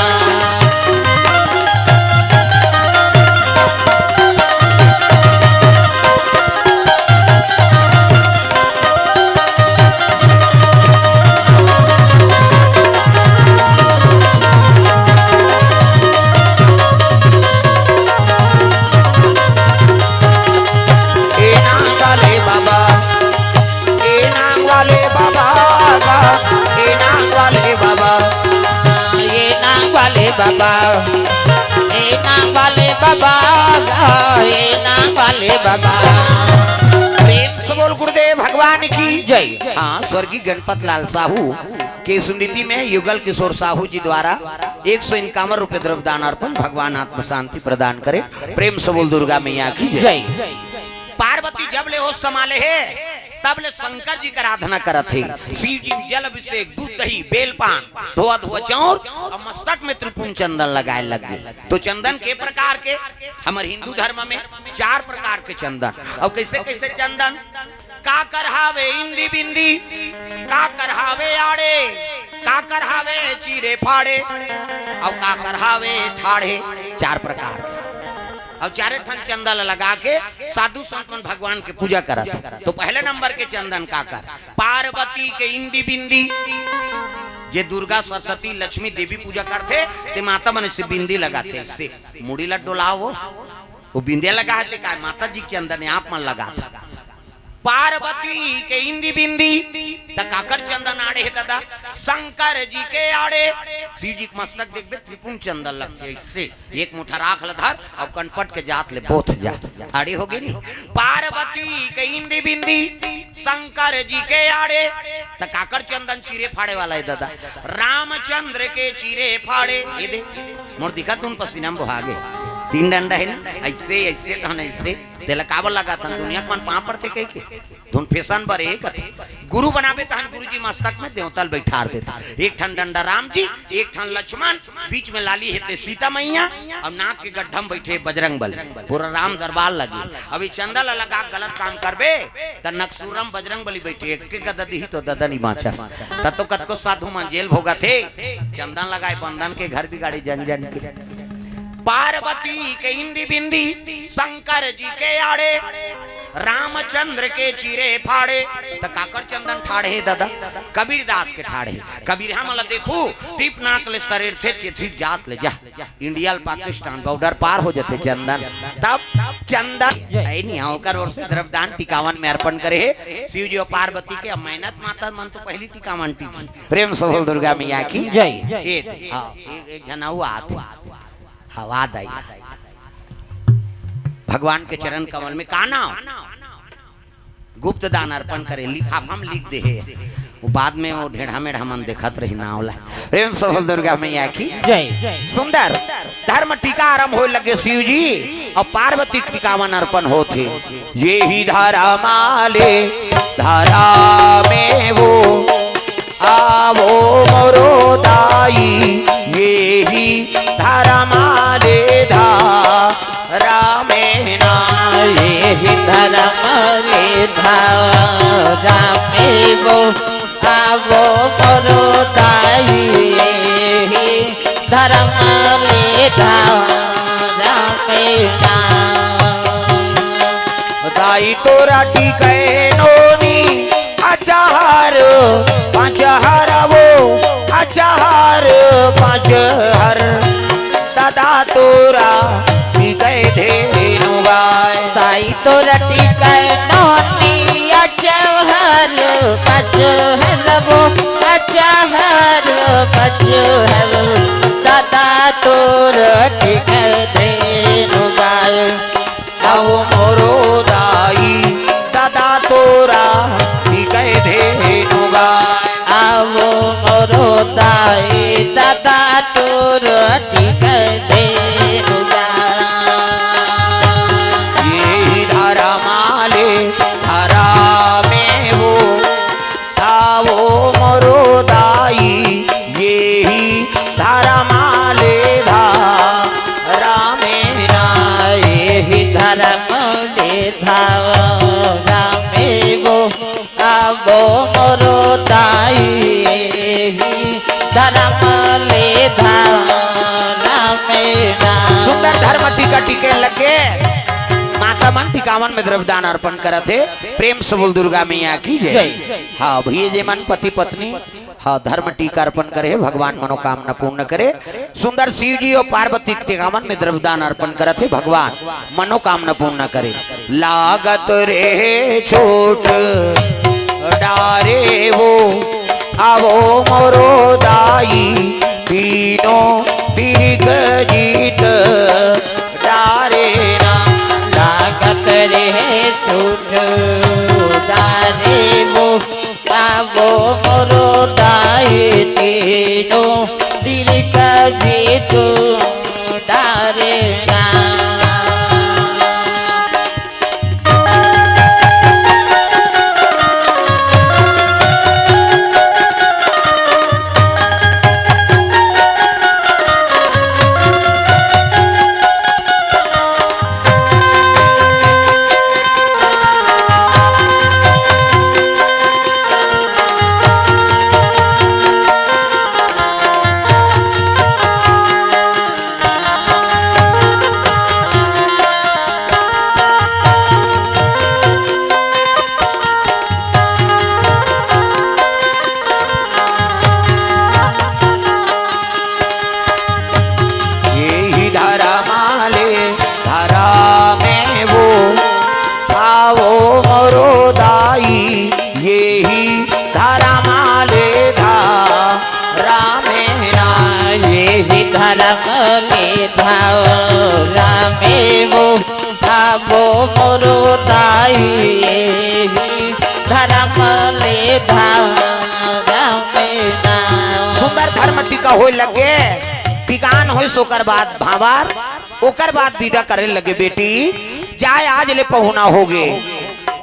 ए नांग वाले बाबा, ए नांग वाले बाबा गा, ए नांग वाले बाबा, ए नांग वाले बाबा, ए नांग वाले बाबा गा, ए नांग वाले बाबा। प्रेम से बोल गुरुदेव भगवान की जय। हाँ, स्वर्गीय गणपत लाल साहू के स्मृति में युगल किशोर साहू जी द्वारा एक सौ इक्यावन रुपए द्रव्य दान अर्पण, भगवान आत्म शांति प्रदान करे। प्रेम से बोल दुर्गा मैया की जय। जय। पार्वती जब ले होश संभाले हे, तब ले शंकर जी के आराधना करत हे। शिव जी जल अभिषेक, दूध दही, बेलपान, धोआ धोआ चाउर और मस्तक में त्रिपुंड चंदन लगाए लगे। तो चंदन के प्रकार के, हमर हिंदू धर्म में चार प्रकार के चंदन। और कैसे कैसे चंदन? काकर हावे इंदी बिंदी, काकर हावे आड़े, काकर हावे चीरे फाड़े, और काकर हावे ठाढ़े। चार प्रकार के। और चारे ठन चंदा ल लगा के साधु संत मन भगवान के पूजा करत। तो पहले नंबर के चंदन काकर? पार्वती के इंदी बिंदी। जे दुर्गा, सरस्वती, लक्ष्मी, देवी पूजा करथे, ते माता मन से बिंदी लगाथे, से मुड़ी ला डोलाओ, वो बिंदिया लगा हे, ते काय माता जी के चंदन आप मन लगाथे। पार्वती के इंदी बिंदी, त काकर चंदन आड़े हे दादा? शंकर जी के आड़े। शिव जी के मस्तक देखबे, त्रिपुंड चंदन लगथे, ऐसे एक मुठा राख ल धर, अब कनपट के जात ले बोथ जा। आड़े हो गे नी? पार्वती के इंदी बिंदी, शंकर जी के आड़े, त काकर चंदन चीरे फाड़े वाला हे दादा? रामचंद्र के चीरे फाड़े। ये दे, मोर दिखत उन पसीना में बोहा गे। तीन डंडा हे ना, ऐसे, ऐसे कहन ऐसे। तेला काबर लगाथन? दुनिया के मन पाँव पड़थे कहिके। धुन फैशन बर ए कथे। गुरु बनाबे तहन गुरुजी मस्तक में देवता ल बैठार देथे। एक ठन डंडा राम जी, एक ठन लक्ष्मण, बीच में लाली हे ते सीता मैया, अउ नाक के गड्ढा में बैठे बजरंग बली। पूरा राम दरबार लगे। अब ये चंदा ला लगा के गलत काम करबे, त नकसूरम बजरंग बली बैठे, एक के गदा दिही तो ददा नहीं बाँचस। त तो कतको साधु मन जेल भोगत हे, चंदन लगाए बंदन के घर बिगाड़े जन जन के। पार्वती के इंदी बिंदी, शंकर जी के आड़े। रामचंद्र के चीरे फाड़े, त काकर चंदन ठाड़े हे दादा? कबीरदास के ठाड़े हे। कबीर हमन ला देखू, दीप नाक ले सरेर थे, चेथी जात ले जा। इंडिया ल पाकिस्तान बॉर्डर पार हो जथे चंदन, तब चंदन जय। ऐ निहा ओकर ओर से द्रव्यदान टिकावन में अर्पण करे हे। शिव जी अउ पार्वती के। अब मेहनत माता मन तो पहली टिकावन टिकी। प्रेम से बोल दुर्गा मैया की जय। ए दे, हाँ, एक, एक झन अउ आत। हवा दई। भगवान के चरण कमल में का नाम? गुप्त दान अर्पण करे, लिफाफा में लिख दे हे। वो बाद में वो ढेढ़ा मेढ़ा मन देखत रही नाव ला। प्रेम से बोल दुर्गा मैया की जय। सुंदर धर्म टीका आरंभ होय लगे शिव जी अउ पार्वती टीकावन अर्पण होथे। ये ही धर्माले धरा में वो आवो मोरो दाई, ये ही धर्माले धरा में ना। ये ही धर्माले धरा में वो आवो मोरो दाई, ये ही धर्माले धरा में ना। दाई तोरा टीके नोनी अचार पाँच हर वो अचार पाँच हर। दादा तोरा टीके धेनु गाय। दाई तोरा टीके नोनी अचार पाँच हर वो अचार पाँच हर। दादा तोरा टीके धेनु गाय। आवो मोरो दाई, दादा तोरा टीके धेनु गाय। आवो मोरो दाई, दादा तोरा टीके धेनु गाय। ये ही धर्माले धरा में वो आवो मोरो दाई, ये ही धर्माले धरा में ना। ये ही धर्माले धरा में वो आवो मोरो दाई, ये ही धर्माले धरा में ना। सुंदर धर्म टीका टीके लगे। माता मन टिकावन में द्रव्यदान अर्पण करत हे। प्रेम से बोल दुर्गा मैया की जय। जय। हाँ भैया, जे मन पति पत्नी, हाँ, धर्म टीका अर्पण करे, भगवान मनोकामना पूर्ण करे। सुंदर शिव जी अउ पार्वती के टिकावन में द्रव्यदान अर्पण करत हे, भगवान मनोकामना पूर्ण करे। लागत रहे चोट डारे वो, आवो मोरो दाई, तीनों दिग्गज जीत डारे ना। लागत रहे चोट डारे वो, आवो मोरो दाई, तीनों दिग्गज जीत डारे ना। ये ही धर्माले धरा में वो, आवो मोरो दाई, ये ही धर्माले धरा में ना। ये ही धर्माले धरा में वो, आवो मोरो दाई, ये ही धर्माले धरा में ना। सुंदर धर्म टीका होय लगे, टिकान होय सोकर बाद भांवर, ओकर बाद विदा करे लगे, बेटी जाय आज ले पहुना होगे,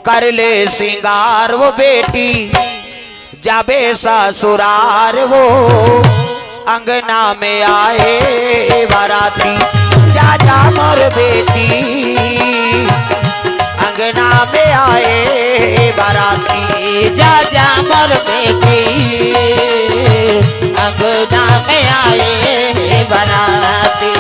कर ले सिंगार वो बेटी, जाबे ससुरार वो, अंगना में आए बाराती, जा जा मोर बेटी, अंगना में आए बाराती, जा जा मोर बेटी, अंगना में आए बाराती।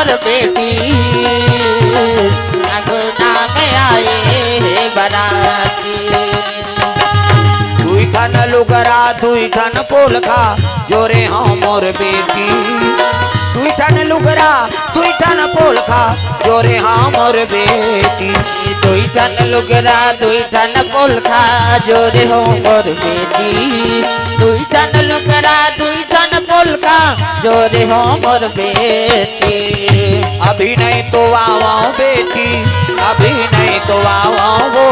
मोर बेटी, अंगना में आए हे बराती। दुई ठन लुगरा, दुई ठन पोलखा, जोरे हंव मोर बेटी। दुई ठन लुगरा, दुई ठन पोलखा, जोरे हंव मोर बेटी। दुई ठन लुगरा, दुई ठन पोलखा, जोरे हंव मोर बेटी। दुई ठन लुगरा, दुई ठन पोलखा, जोरे हंव मोर बेटी। अभी नहीं तो आवंव बेटी, अभी नहीं तो आवंव वो,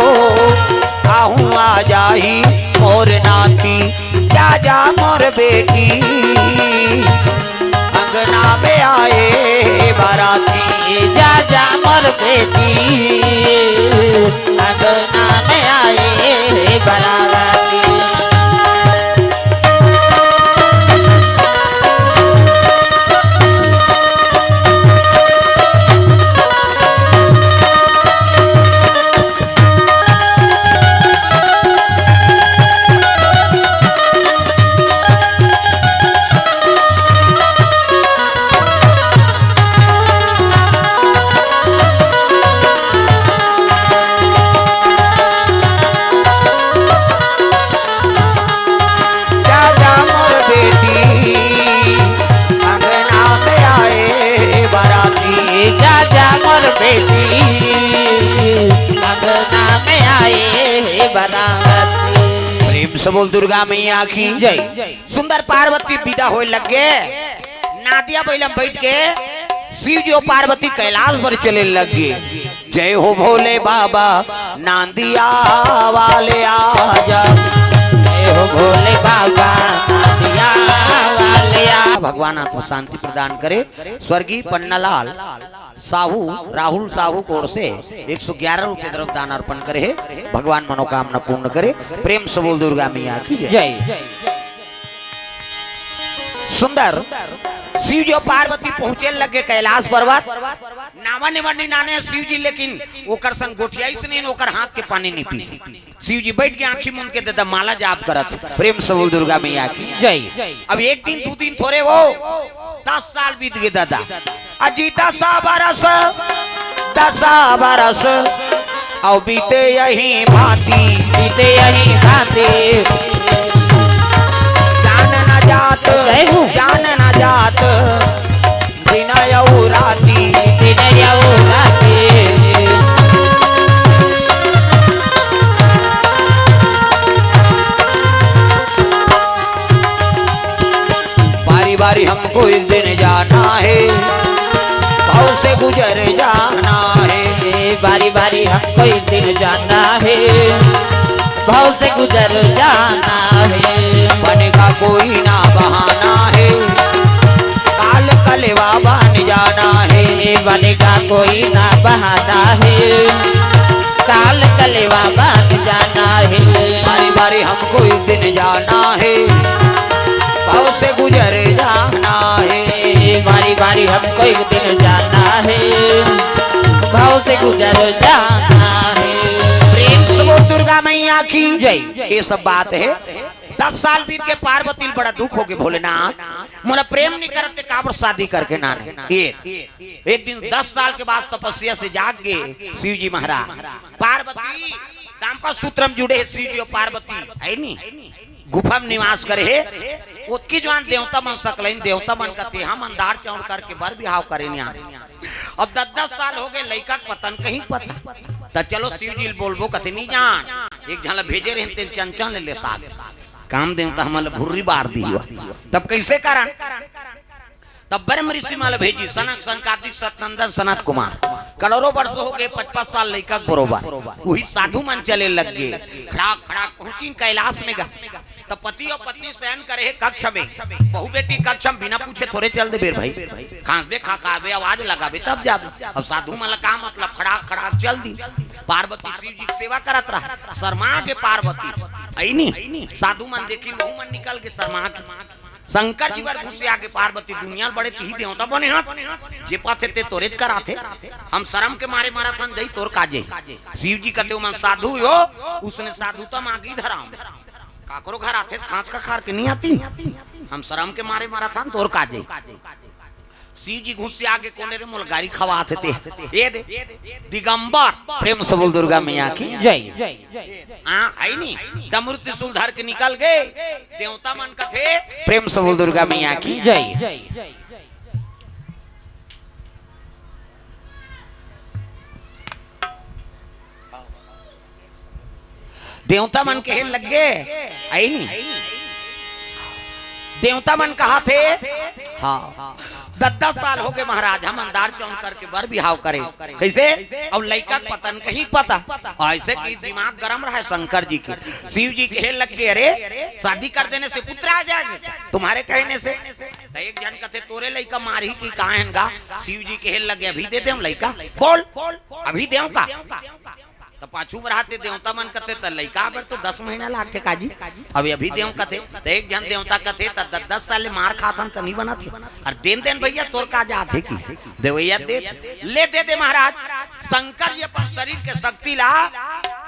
आहूं आ जाही मोर नाती। जा जा मोर बेटी, अंगना में आए बराती। जा जा मोर बेटी, अंगना में आए बराती। जा जा मोर बेटी, अंगना में आए बराती। जा जा मोर बेटी, अंगना में आए हे बराती। प्रेम से बोल दुर्गा मैया की जय। सुंदर पार्वती विदा होए लग गे। नांदिया बइला म बइठ के शिव जी अउ पार्वती कैलाश बर चले लग गे। जय हो भोले बाबा, नांदिया वाले आजा। जय हो भोले बाबा, नांदिया वाले आ। भगवान आत्मा शांति प्रदान करे। स्वर्गीय पन्नालाल साहू, राहुल साहू कोर से एक सौ ग्यारह रुपये द्रव्य दान अर्पण करे हे। भगवान मनोकामना पूर्ण करे। प्रेम से बोल दुर्गा मैया की जय। जय। सुंदर शिव जी अउ पार्वती पहुंचे लग गे कैलाश पर्वत। नावा निमन नी नाने शिव जी, लेकिन ओकर संग गोठियाइस नहीं, ओकर हाथ के पानी नहीं पीस। शिव जी बइठ के आंखी मूंद के ददा माला जाप करत। प्रेम से बोल दुर्गा मैया की जय। अब एक दिन, दू दिन थोरे हो, दस साल बीत गे ददा। अजी दस बरस, दस बरस, अउ बीते यही भांति। बीते यही भांति। जान न जात, जय हो। जान न जात, दिन अउ राती। दिन अउ राती। बारी बारी हमको एक दिन जाना है, भव से गुजर जाना है। बारी बारी हमको एक दिन जाना है, भव से गुजर जाना है। बनेगा कोई ना बहाना है, काल कलेवा बन जाना है। बनेगा कोई ना बहाना है, काल कलेवा बन जाना है। बारी बारी हमको एक दिन जाना है, भव से गुजर जाना है। बारी बारी हमको एक दिन जाना है, भव से गुजर जाना है। प्रेम से बोल दुर्गा मैया की जय। ये सब बात है। दस साल बीत के पार्वती ल बड़ा दुख हो गे, भोलेनाथ, मोला प्रेम नहीं करत ते काबर शादी करके नाने। एक, एक दिन दस साल के बाद तपस्या से जाग गे शिव जी महाराज। पार्वती दाम्पत्य सूत्र म जुड़े हे, शिव जी अउ पार्वती है नी, गुफा म निवास करे हे। ओतकी जुवार देवता मन सकलाइन, देवता मन कथे हम अंधार चौर करके बर बिहाव करे नी आए। अब दस दस साल हो गे, लइका के पता न कहीं पता। त चलो शिव जी ल बोलबो, कथे नी जान, एक झन ल भेजे रहिन तेन चंचल ले, ले साथ काम देवता हमन ल भुर्री बार दिही। तब कइसे करन? तब ब्रह्म ऋषि मन ल भेजी, सनक, सनकादिक, सनंदन, सनत कुमार। करोड़ों वर्ष हो गे, पचपन साल लइका के बरोबर। उही साधु मन चले लग गे। खड़ाक, खड़ाक पहुंचिन कैलाश में गा। तब पति अउ पत्नी शयन करे हे कक्ष में। बहू बेटी कक्ष में बिना पूछे थोरे चल देबे भाई। खांसबे, खखारबे, आवाज लगाबे तब जाबे। अब साधु मन ल का मतलब, खड़ाक, खड़ाक चल दी। पार्वती शिव जी के सेवा करत रहा, शर्मा गे पार्वती। अइनी, साधु मन देखिन, बहू मन निकल गे शर्मा के। शंकर जी बर गुस्सिया गे पार्वती, दुनिया ल बड़े तिही देवता बने हस, जे पाथे ते तोरेच कराथे। हम शरम के मारे मरत हन, दई तोर काजे। शिव जी कथे, "ओमन साधु हो, उसने साधुता मांगी धराम। काकरो घर आथे, खांस खखार के नहीं आती। हम शरम के मारे मरत हन, तोर काजे।" शिव जी घुसिया के कोने रे, मोला गारी खवात हे ते। ए दे, दिगंबर, प्रेम से बोल दुर्गा मैया की जय। हाँ, है नी? डमरू त्रिशूल धर के निकल गे। देवता मन कथे, प्रेम से बोल दुर्गा मैया की जय। देवता मन कहे लग गे, आई नी? देवता मन कहा थे, हाँ, दस दस साल हो गे महाराज, हम अंधार चौंक करके बर बिहाव करे। कैसे? अउ लइका के पता नहीं कहीं पता। ऐसे कि दिमाग गरम रहा शंकर जी के। शिव जी कहे लग गे, "अरे, शादी कर देने से पुत्र आ जाएंगे तुम्हारे कहने से।" तो एक झन कथे, "तोरे लइका मारही कि का हेन गा?" शिव जी कहे लग गे, "अभी दे देंव लइका, बोल, अभी देंव का?" त पाछू बर आथे देवता मन कथे, "त लइका बर तो दस महीना लागथे काजी, अभी, अभी देंव," कथे। त एक झन देवता कथे, "त दस दस साल ले मार खाथन त नहीं बनत हे, अउ देन देन भैया तोर का जात हे कि देवैया दे, ले दे दे महाराज।" शंकर जी अपन शरीर के शक्ति ला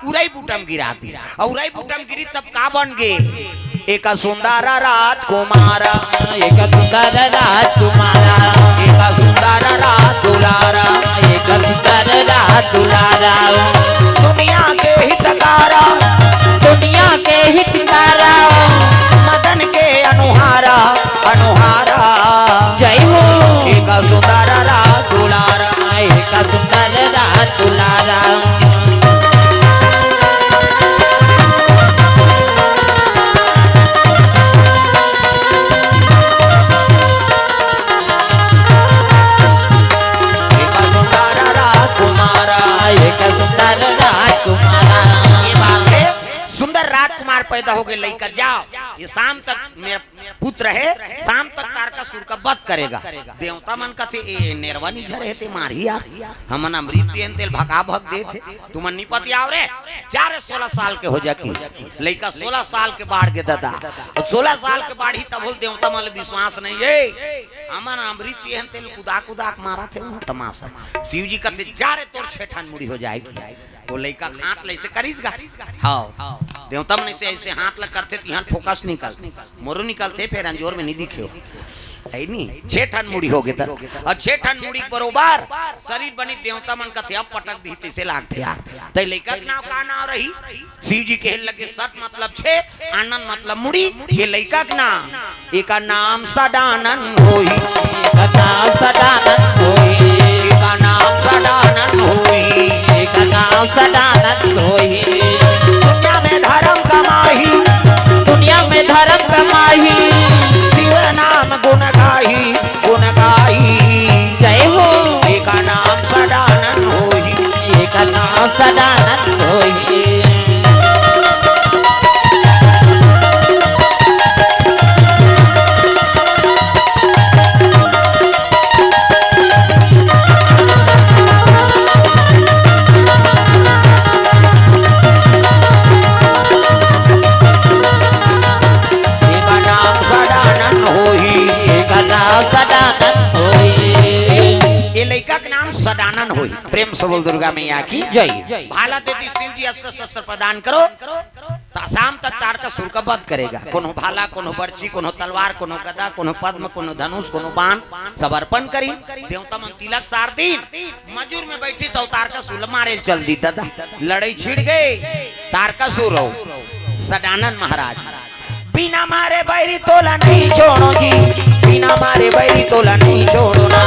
उरई बूटा म गिरा दिस, अउ उरई बूटा म गिरी तब का बन गे? एक सुंदर राजकुमार, एक सुंदर राजकुमार, एक सुंदर राज दुलारा, एक सुंदर राज दुलारा। दुनिया के हितकारा, दुनिया के हितकारा। मदन के अनुहारा, अनुहारा। जय हो। एक सुंदर राज दुलारा, एक सुंदर राज दुलारा। एक सुंदर राजकुमारा, एक सुंदर राजकुमारा। ये बात है, सुंदर राजकुमार पैदा हो गे लइका, जाओ, ये शाम तक मेरा पुत्र है, शाम तक तारकासुर का वध करेगा। देवता मन कथे, "ए, नेरवा नी झरे हे ते मारही यार, हमन अमृत पियन तेल भका भक देत हे।" तुमन नी पतियाव रे, जा रे, सोलह साल के हो जा कि। लइका सोलह साल के बाढ़ गे ददा। अउ सोलह साल के बाढ़ही तभो ले देवता मन ल विश्वास नहीं हे। हमन अमृत पिए हन तेल कुदा कुदा के मारत हे उहाँ तमाशा। शिव जी कथे, "जा रे, तोर छे ठन मुड़ी हो जाएगी।" वो लइका के हाथ ल ऐसे करिस गा। हाँ। देवता मन ऐसे, ऐसे हाथ ल करथे, तिहां फोकस निकल। मोरो निकलथे, फेर अंजोर में नहीं दिखे हो। है नी? छे ठन मुड़ी हो गे त। अउ छे ठन मुड़ी बरोबर शरीर बनी, देवता मन कथे, "अब पटक दिही तइसे लागथे यार।" त लइका के नाव का नाव रही? शिव जी कहे लगे, "सत मतलब छे, आनन मतलब मुड़ी, ये लइका के नाम।" एकर नाम सदानंद होही। एकर नाम सदानंद होही। एकर नाम सदानंद होही। एकर नाम सदानंद होही। दुनिया में धरम कमाही। दुनिया में धरम कमाही। शिव नाम गुण गाही, गुण गाही। जय हो। एकर नाम सदानंद होही। एकर नाम सदानंद होही। एकर नाम सदानंद होही। एकर नाम सदानंद होही। ये लइका के नाम सदानंद होही। प्रेम से बोल दुर्गा मैया की जय। भाला दे दी शिव जी अस्त्र शस्त्र प्रदान करो। ता-, शाम तक तारकासुर का वध करेगा। कोनो भाला, कोनो बरछी, कोनो तलवार, कोनो गदा, कोनो पद्म, कोनो धनुष, कोनो बाण, सब अर्पण करी। देवता मन तिलक सार दीन, मजूर में बैठी सब तारकासुर ल मारे ल चल दी ददा। लड़ाई छिड़ गे, तारकासुर हो, सदानंद महाराज। बिना मारे बैरी तोला नहीं छोड़ो जी, बिना मारे बैरी तोला नहीं छोड़ो ना।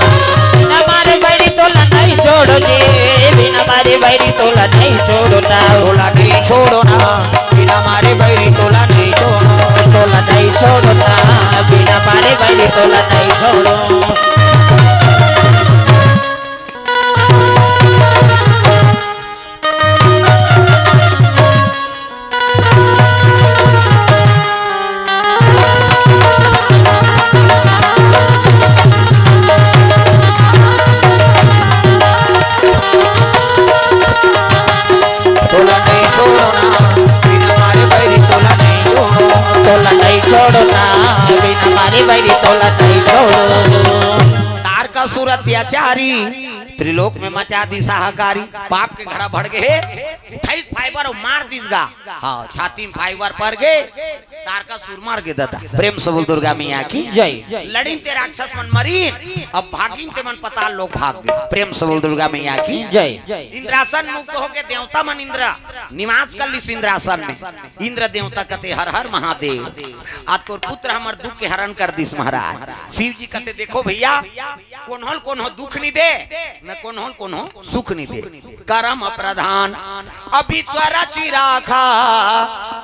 बिना मारे बैरी तोला नहीं छोड़ो जी, बिना मारे बैरी तोला नहीं छोड़ो ना। तोला नहीं छोड़ो ना, बिना मारे बैरी तोला नहीं छोड़ो। तोला नहीं छोड़ो ना, बिना मारे बैरी तोला नहीं छोड़ो। तोला नहीं छोड़ो ना, बिना मारे बैरी तोला नहीं छोड़ो। तोला नहीं छोड़ो ना, बिना मारे बैरी तोला नहीं छोड़ो। तारकासुर अत्याचारी, त्रिलोक में मचा दिस हाहाकारी, पाप के घड़ा भर गे हे, उठाइस fiber अउ मार दिस गा। हाँ, छाती में fiber पर गे, तारकासुर मर गे दादा। प्रेम से बोल दुर्गा मैया की जय। लड़िन ते राक्षस मन मरिन, अब भागिन ते मन पताल लोक भाग गे। प्रेम से बोल दुर्गा मैया की जय। इंद्रासन मुक्त होके देवता मन इंद्र निवास कर लिस इंद्रासन में। इंद्र देवता कथे, "हर हर महादेव, आज तोर पुत्र हमर दुख के हरण कर दिस महाराज।" शिव जी कथे, "देखो भैया, कोन्हो ल कोन्हो दुख नइ दे, न कोन्हो ल कोन्हो सुख नइ दे। करम प्रधान अब ईश्वर चिराखा,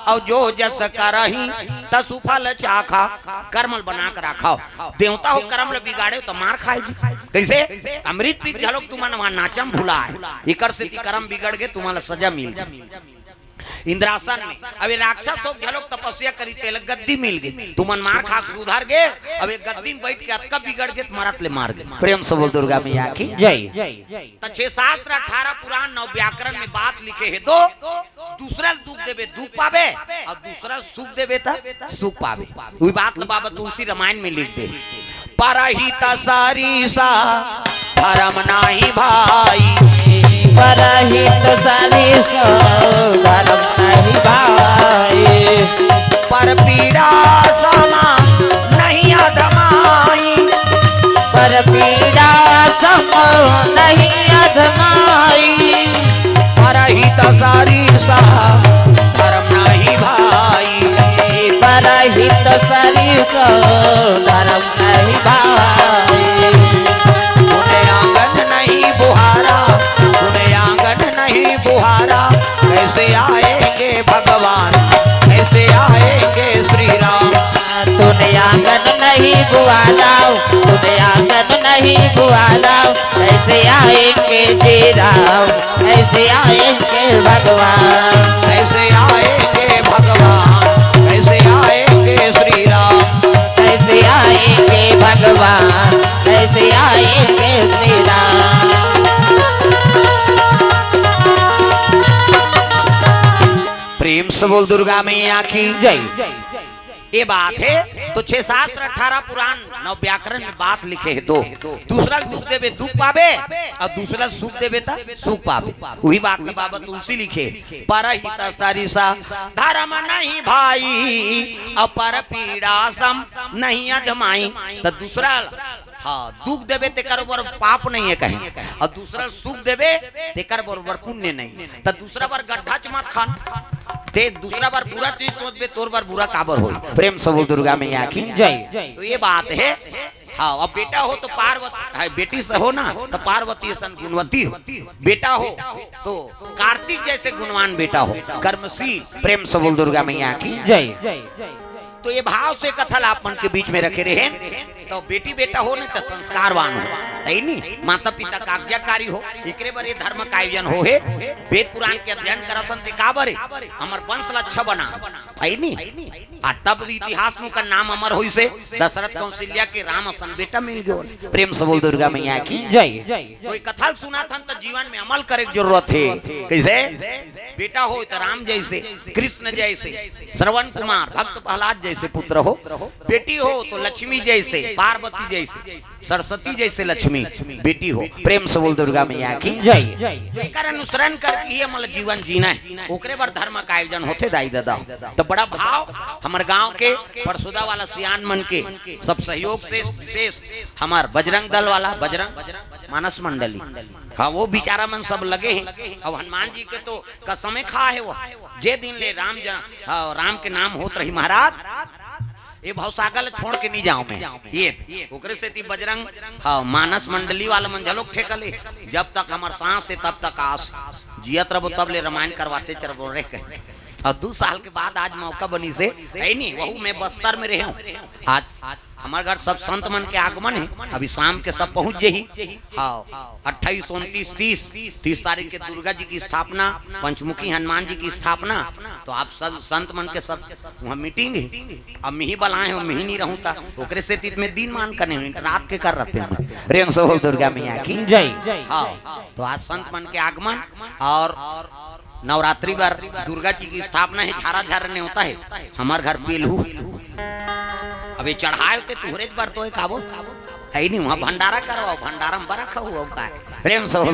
अउ जो जस करही तसु फल चाखा।" करम ल बना के राखव, देवता हो करम ल बिगाड़े त मार खाय जी। कइसे? अमृत पी के घलोक तुमन वहां नाचम भुलाय, एकर सेती करम बिगड़ गे, तुमन ल सजा मिल गे। इंद्रासन में। अब ये राक्षस हो घलोक तपस्या करी, तेला गद्दी मिल गे। तुमन मार खा के सुधर गे, अब ये गद्दी में बैठ के अतका बिगड़ गे, त मरत ले मार गे। प्रेम से बोल दुर्गा मैया की जय। त छह शास्त्र, अठारह पुराण, नौ व्याकरण में बात लिखे हे दो, दूसरा ल दुख देबे, दुख पाबे, अउ दूसरा ल सुख देबे, त सुख पाबे। उही बात ल बाबा तुलसी रामायण में लिख दे। परहित सरिस धरम नाहीं भाई। परहित सरिस धरम नाहीं भाई। पर पीड़ा सम नहीं अधमाई। पर पीड़ा सम नहीं अधमाई। परहित सरिस धरम नाहीं भाई। परहित सरिस धरम नहीं भाई। तूने आंगन नहीं बुहारा, तूने आंगन नहीं बुहारा, कैसे आएंगे भगवान, कैसे आएंगे श्री राम? तूने आंगन नहीं बुहारा, तूने आंगन नहीं बुहारा, कैसे आएंगे श्री राम, कैसे आएंगे भगवान? कैसे आएंगे भगवान, कैसे आएंगे श्री राम? कैसे आएंगे भगवान, कैसे आएंगे श्री राम? प्रेम से बोल दुर्गा मैया की जय। ये बात हे तो छह शास्त्र, अठारह पुराण, नौ व्याकरण में बात लिखे हे दो। दूसरा ल दुख देबे, दुख पाबे, अउ दूसरा ल सुख देबे, त सुख पाबे। उही बात ल बाबा तुलसी लिखे, परहित सरिस धरम नहीं भाई, अउ पर पीड़ा सम नहीं अधमाई। त दूसरा ल हाँ, दुख देबे तेकर बर पाप नहीं हे कहे, अउ दूसरा ल सुख देबे तेकर बरोबर पुण्य नहीं। त दूसरा बर गड्ढा च मत खन, ते दूसरा बर बुरा चीज सोचबे, तोर बर बुरा काबर होई? प्रेम से बोल दुर्गा मैया की जय। तो ये बात हे। हाँ, अब बेटा हो तो पार्वती, हाँ, बेटी से हो ना तो पार्वती असन गुणवती हो, बेटा हो तो कार्तिक जैसे गुणवान बेटा हो, कर्मशील। प्रेम से बोल दुर्गा मैया की जय। तो ये भाव से कथा ला आप मन के बीच में रखे रहे। तो बेटी बेटा हो नहीं तो संस्कारवान हो, हे नी? माता पिता का आज्ञाकारी हो, एकरे बर ये धर्म का आयोजन हो हे। वेद पुराण के अध्ययन करत हन ते काबर हे? हमर वंश ला अच्छा बना, हे नी? आ तब इतिहास में ओकर नाम अमर होइस हे, दशरथ कौशल्या के राम असन बेटा मिल गयो। प्रेम से बोल दुर्गा मैया की जय। तो ये कथा ल सुनत हन त जीवन में अमल करे के जरूरत हे। कैसे? बेटा हो तो राम जैसे, कृष्ण जैसे, श्रवण कुमार, भक्त प्रहलाद जैसे पुत्र हो। बेटी हो तो लक्ष्मी जैसे, पार्वती जैसे, सरस्वती जैसे लक्ष्मी बेटी हो। प्रेम से बोल दुर्गा मैया की जय। तो एकर अनुसरण करके ही हमला जीवन जीना हे, ओकरे बर धर्म का आयोजन होथे दाई ददा। तो बड़ा भाव हमर गांव के परसोदा वाला सियान मन के सब सहयोग से विशेष हमर बजरंग दल वाला, बजरंग मानस मंडली, हाँ, वो बेचारा मन सब लगे हे। अब हनुमान जी के तो कसमे खा हे वो, जे दिन ले राम जन-, हाँ, राम के नाम होत रही महाराज, ये भवसागर ल छोड़ के नहीं जाओं मैं। ये ओकरे सेती बजरंग, हाँ, मानस मंडली वाला मन घलोक ठेका ले, जब तक हमर सांस हे तब तक आस, जियत रबो तब ले रामायण करवाते चरबो रे कहे। अउ दू साल के बाद आज मौका बनिस हे, हे नी, वहू मैं बस्तर में रहे हूँ। आज हमर घर सब संत मन के आगमन हे, अभी शाम के सब पहुँच जही। हाँ, अट्ठाईस, उनतीस, तीस, तीस तारीख के दुर्गा जी की स्थापना, पंचमुखी हनुमान जी की स्थापना, तो आप सब संत मन के सब वहाँ मीटिंग हे। अब मिही बलाए हो, मिही नहीं रहूँ ता, ओकरे सेती मैं दिन मान करने हूँ, रात के कर रहते हैं। प्रेम से बोल दुर्गा मैया की जय। हाँ, तो आज संत मन के आगमन अउ नवरात्रि बर दुर्गा जी की स्थापना हे, झारा झार नेवता हे, हमर घर पेलहू। अब ये चढ़ाए होते तुहरे बर तो एक आवो, हे नहीं, वहाँ भंडारा करवाओ, भंडारा में बड़ा खाऊ, अब का हे? प्रेम से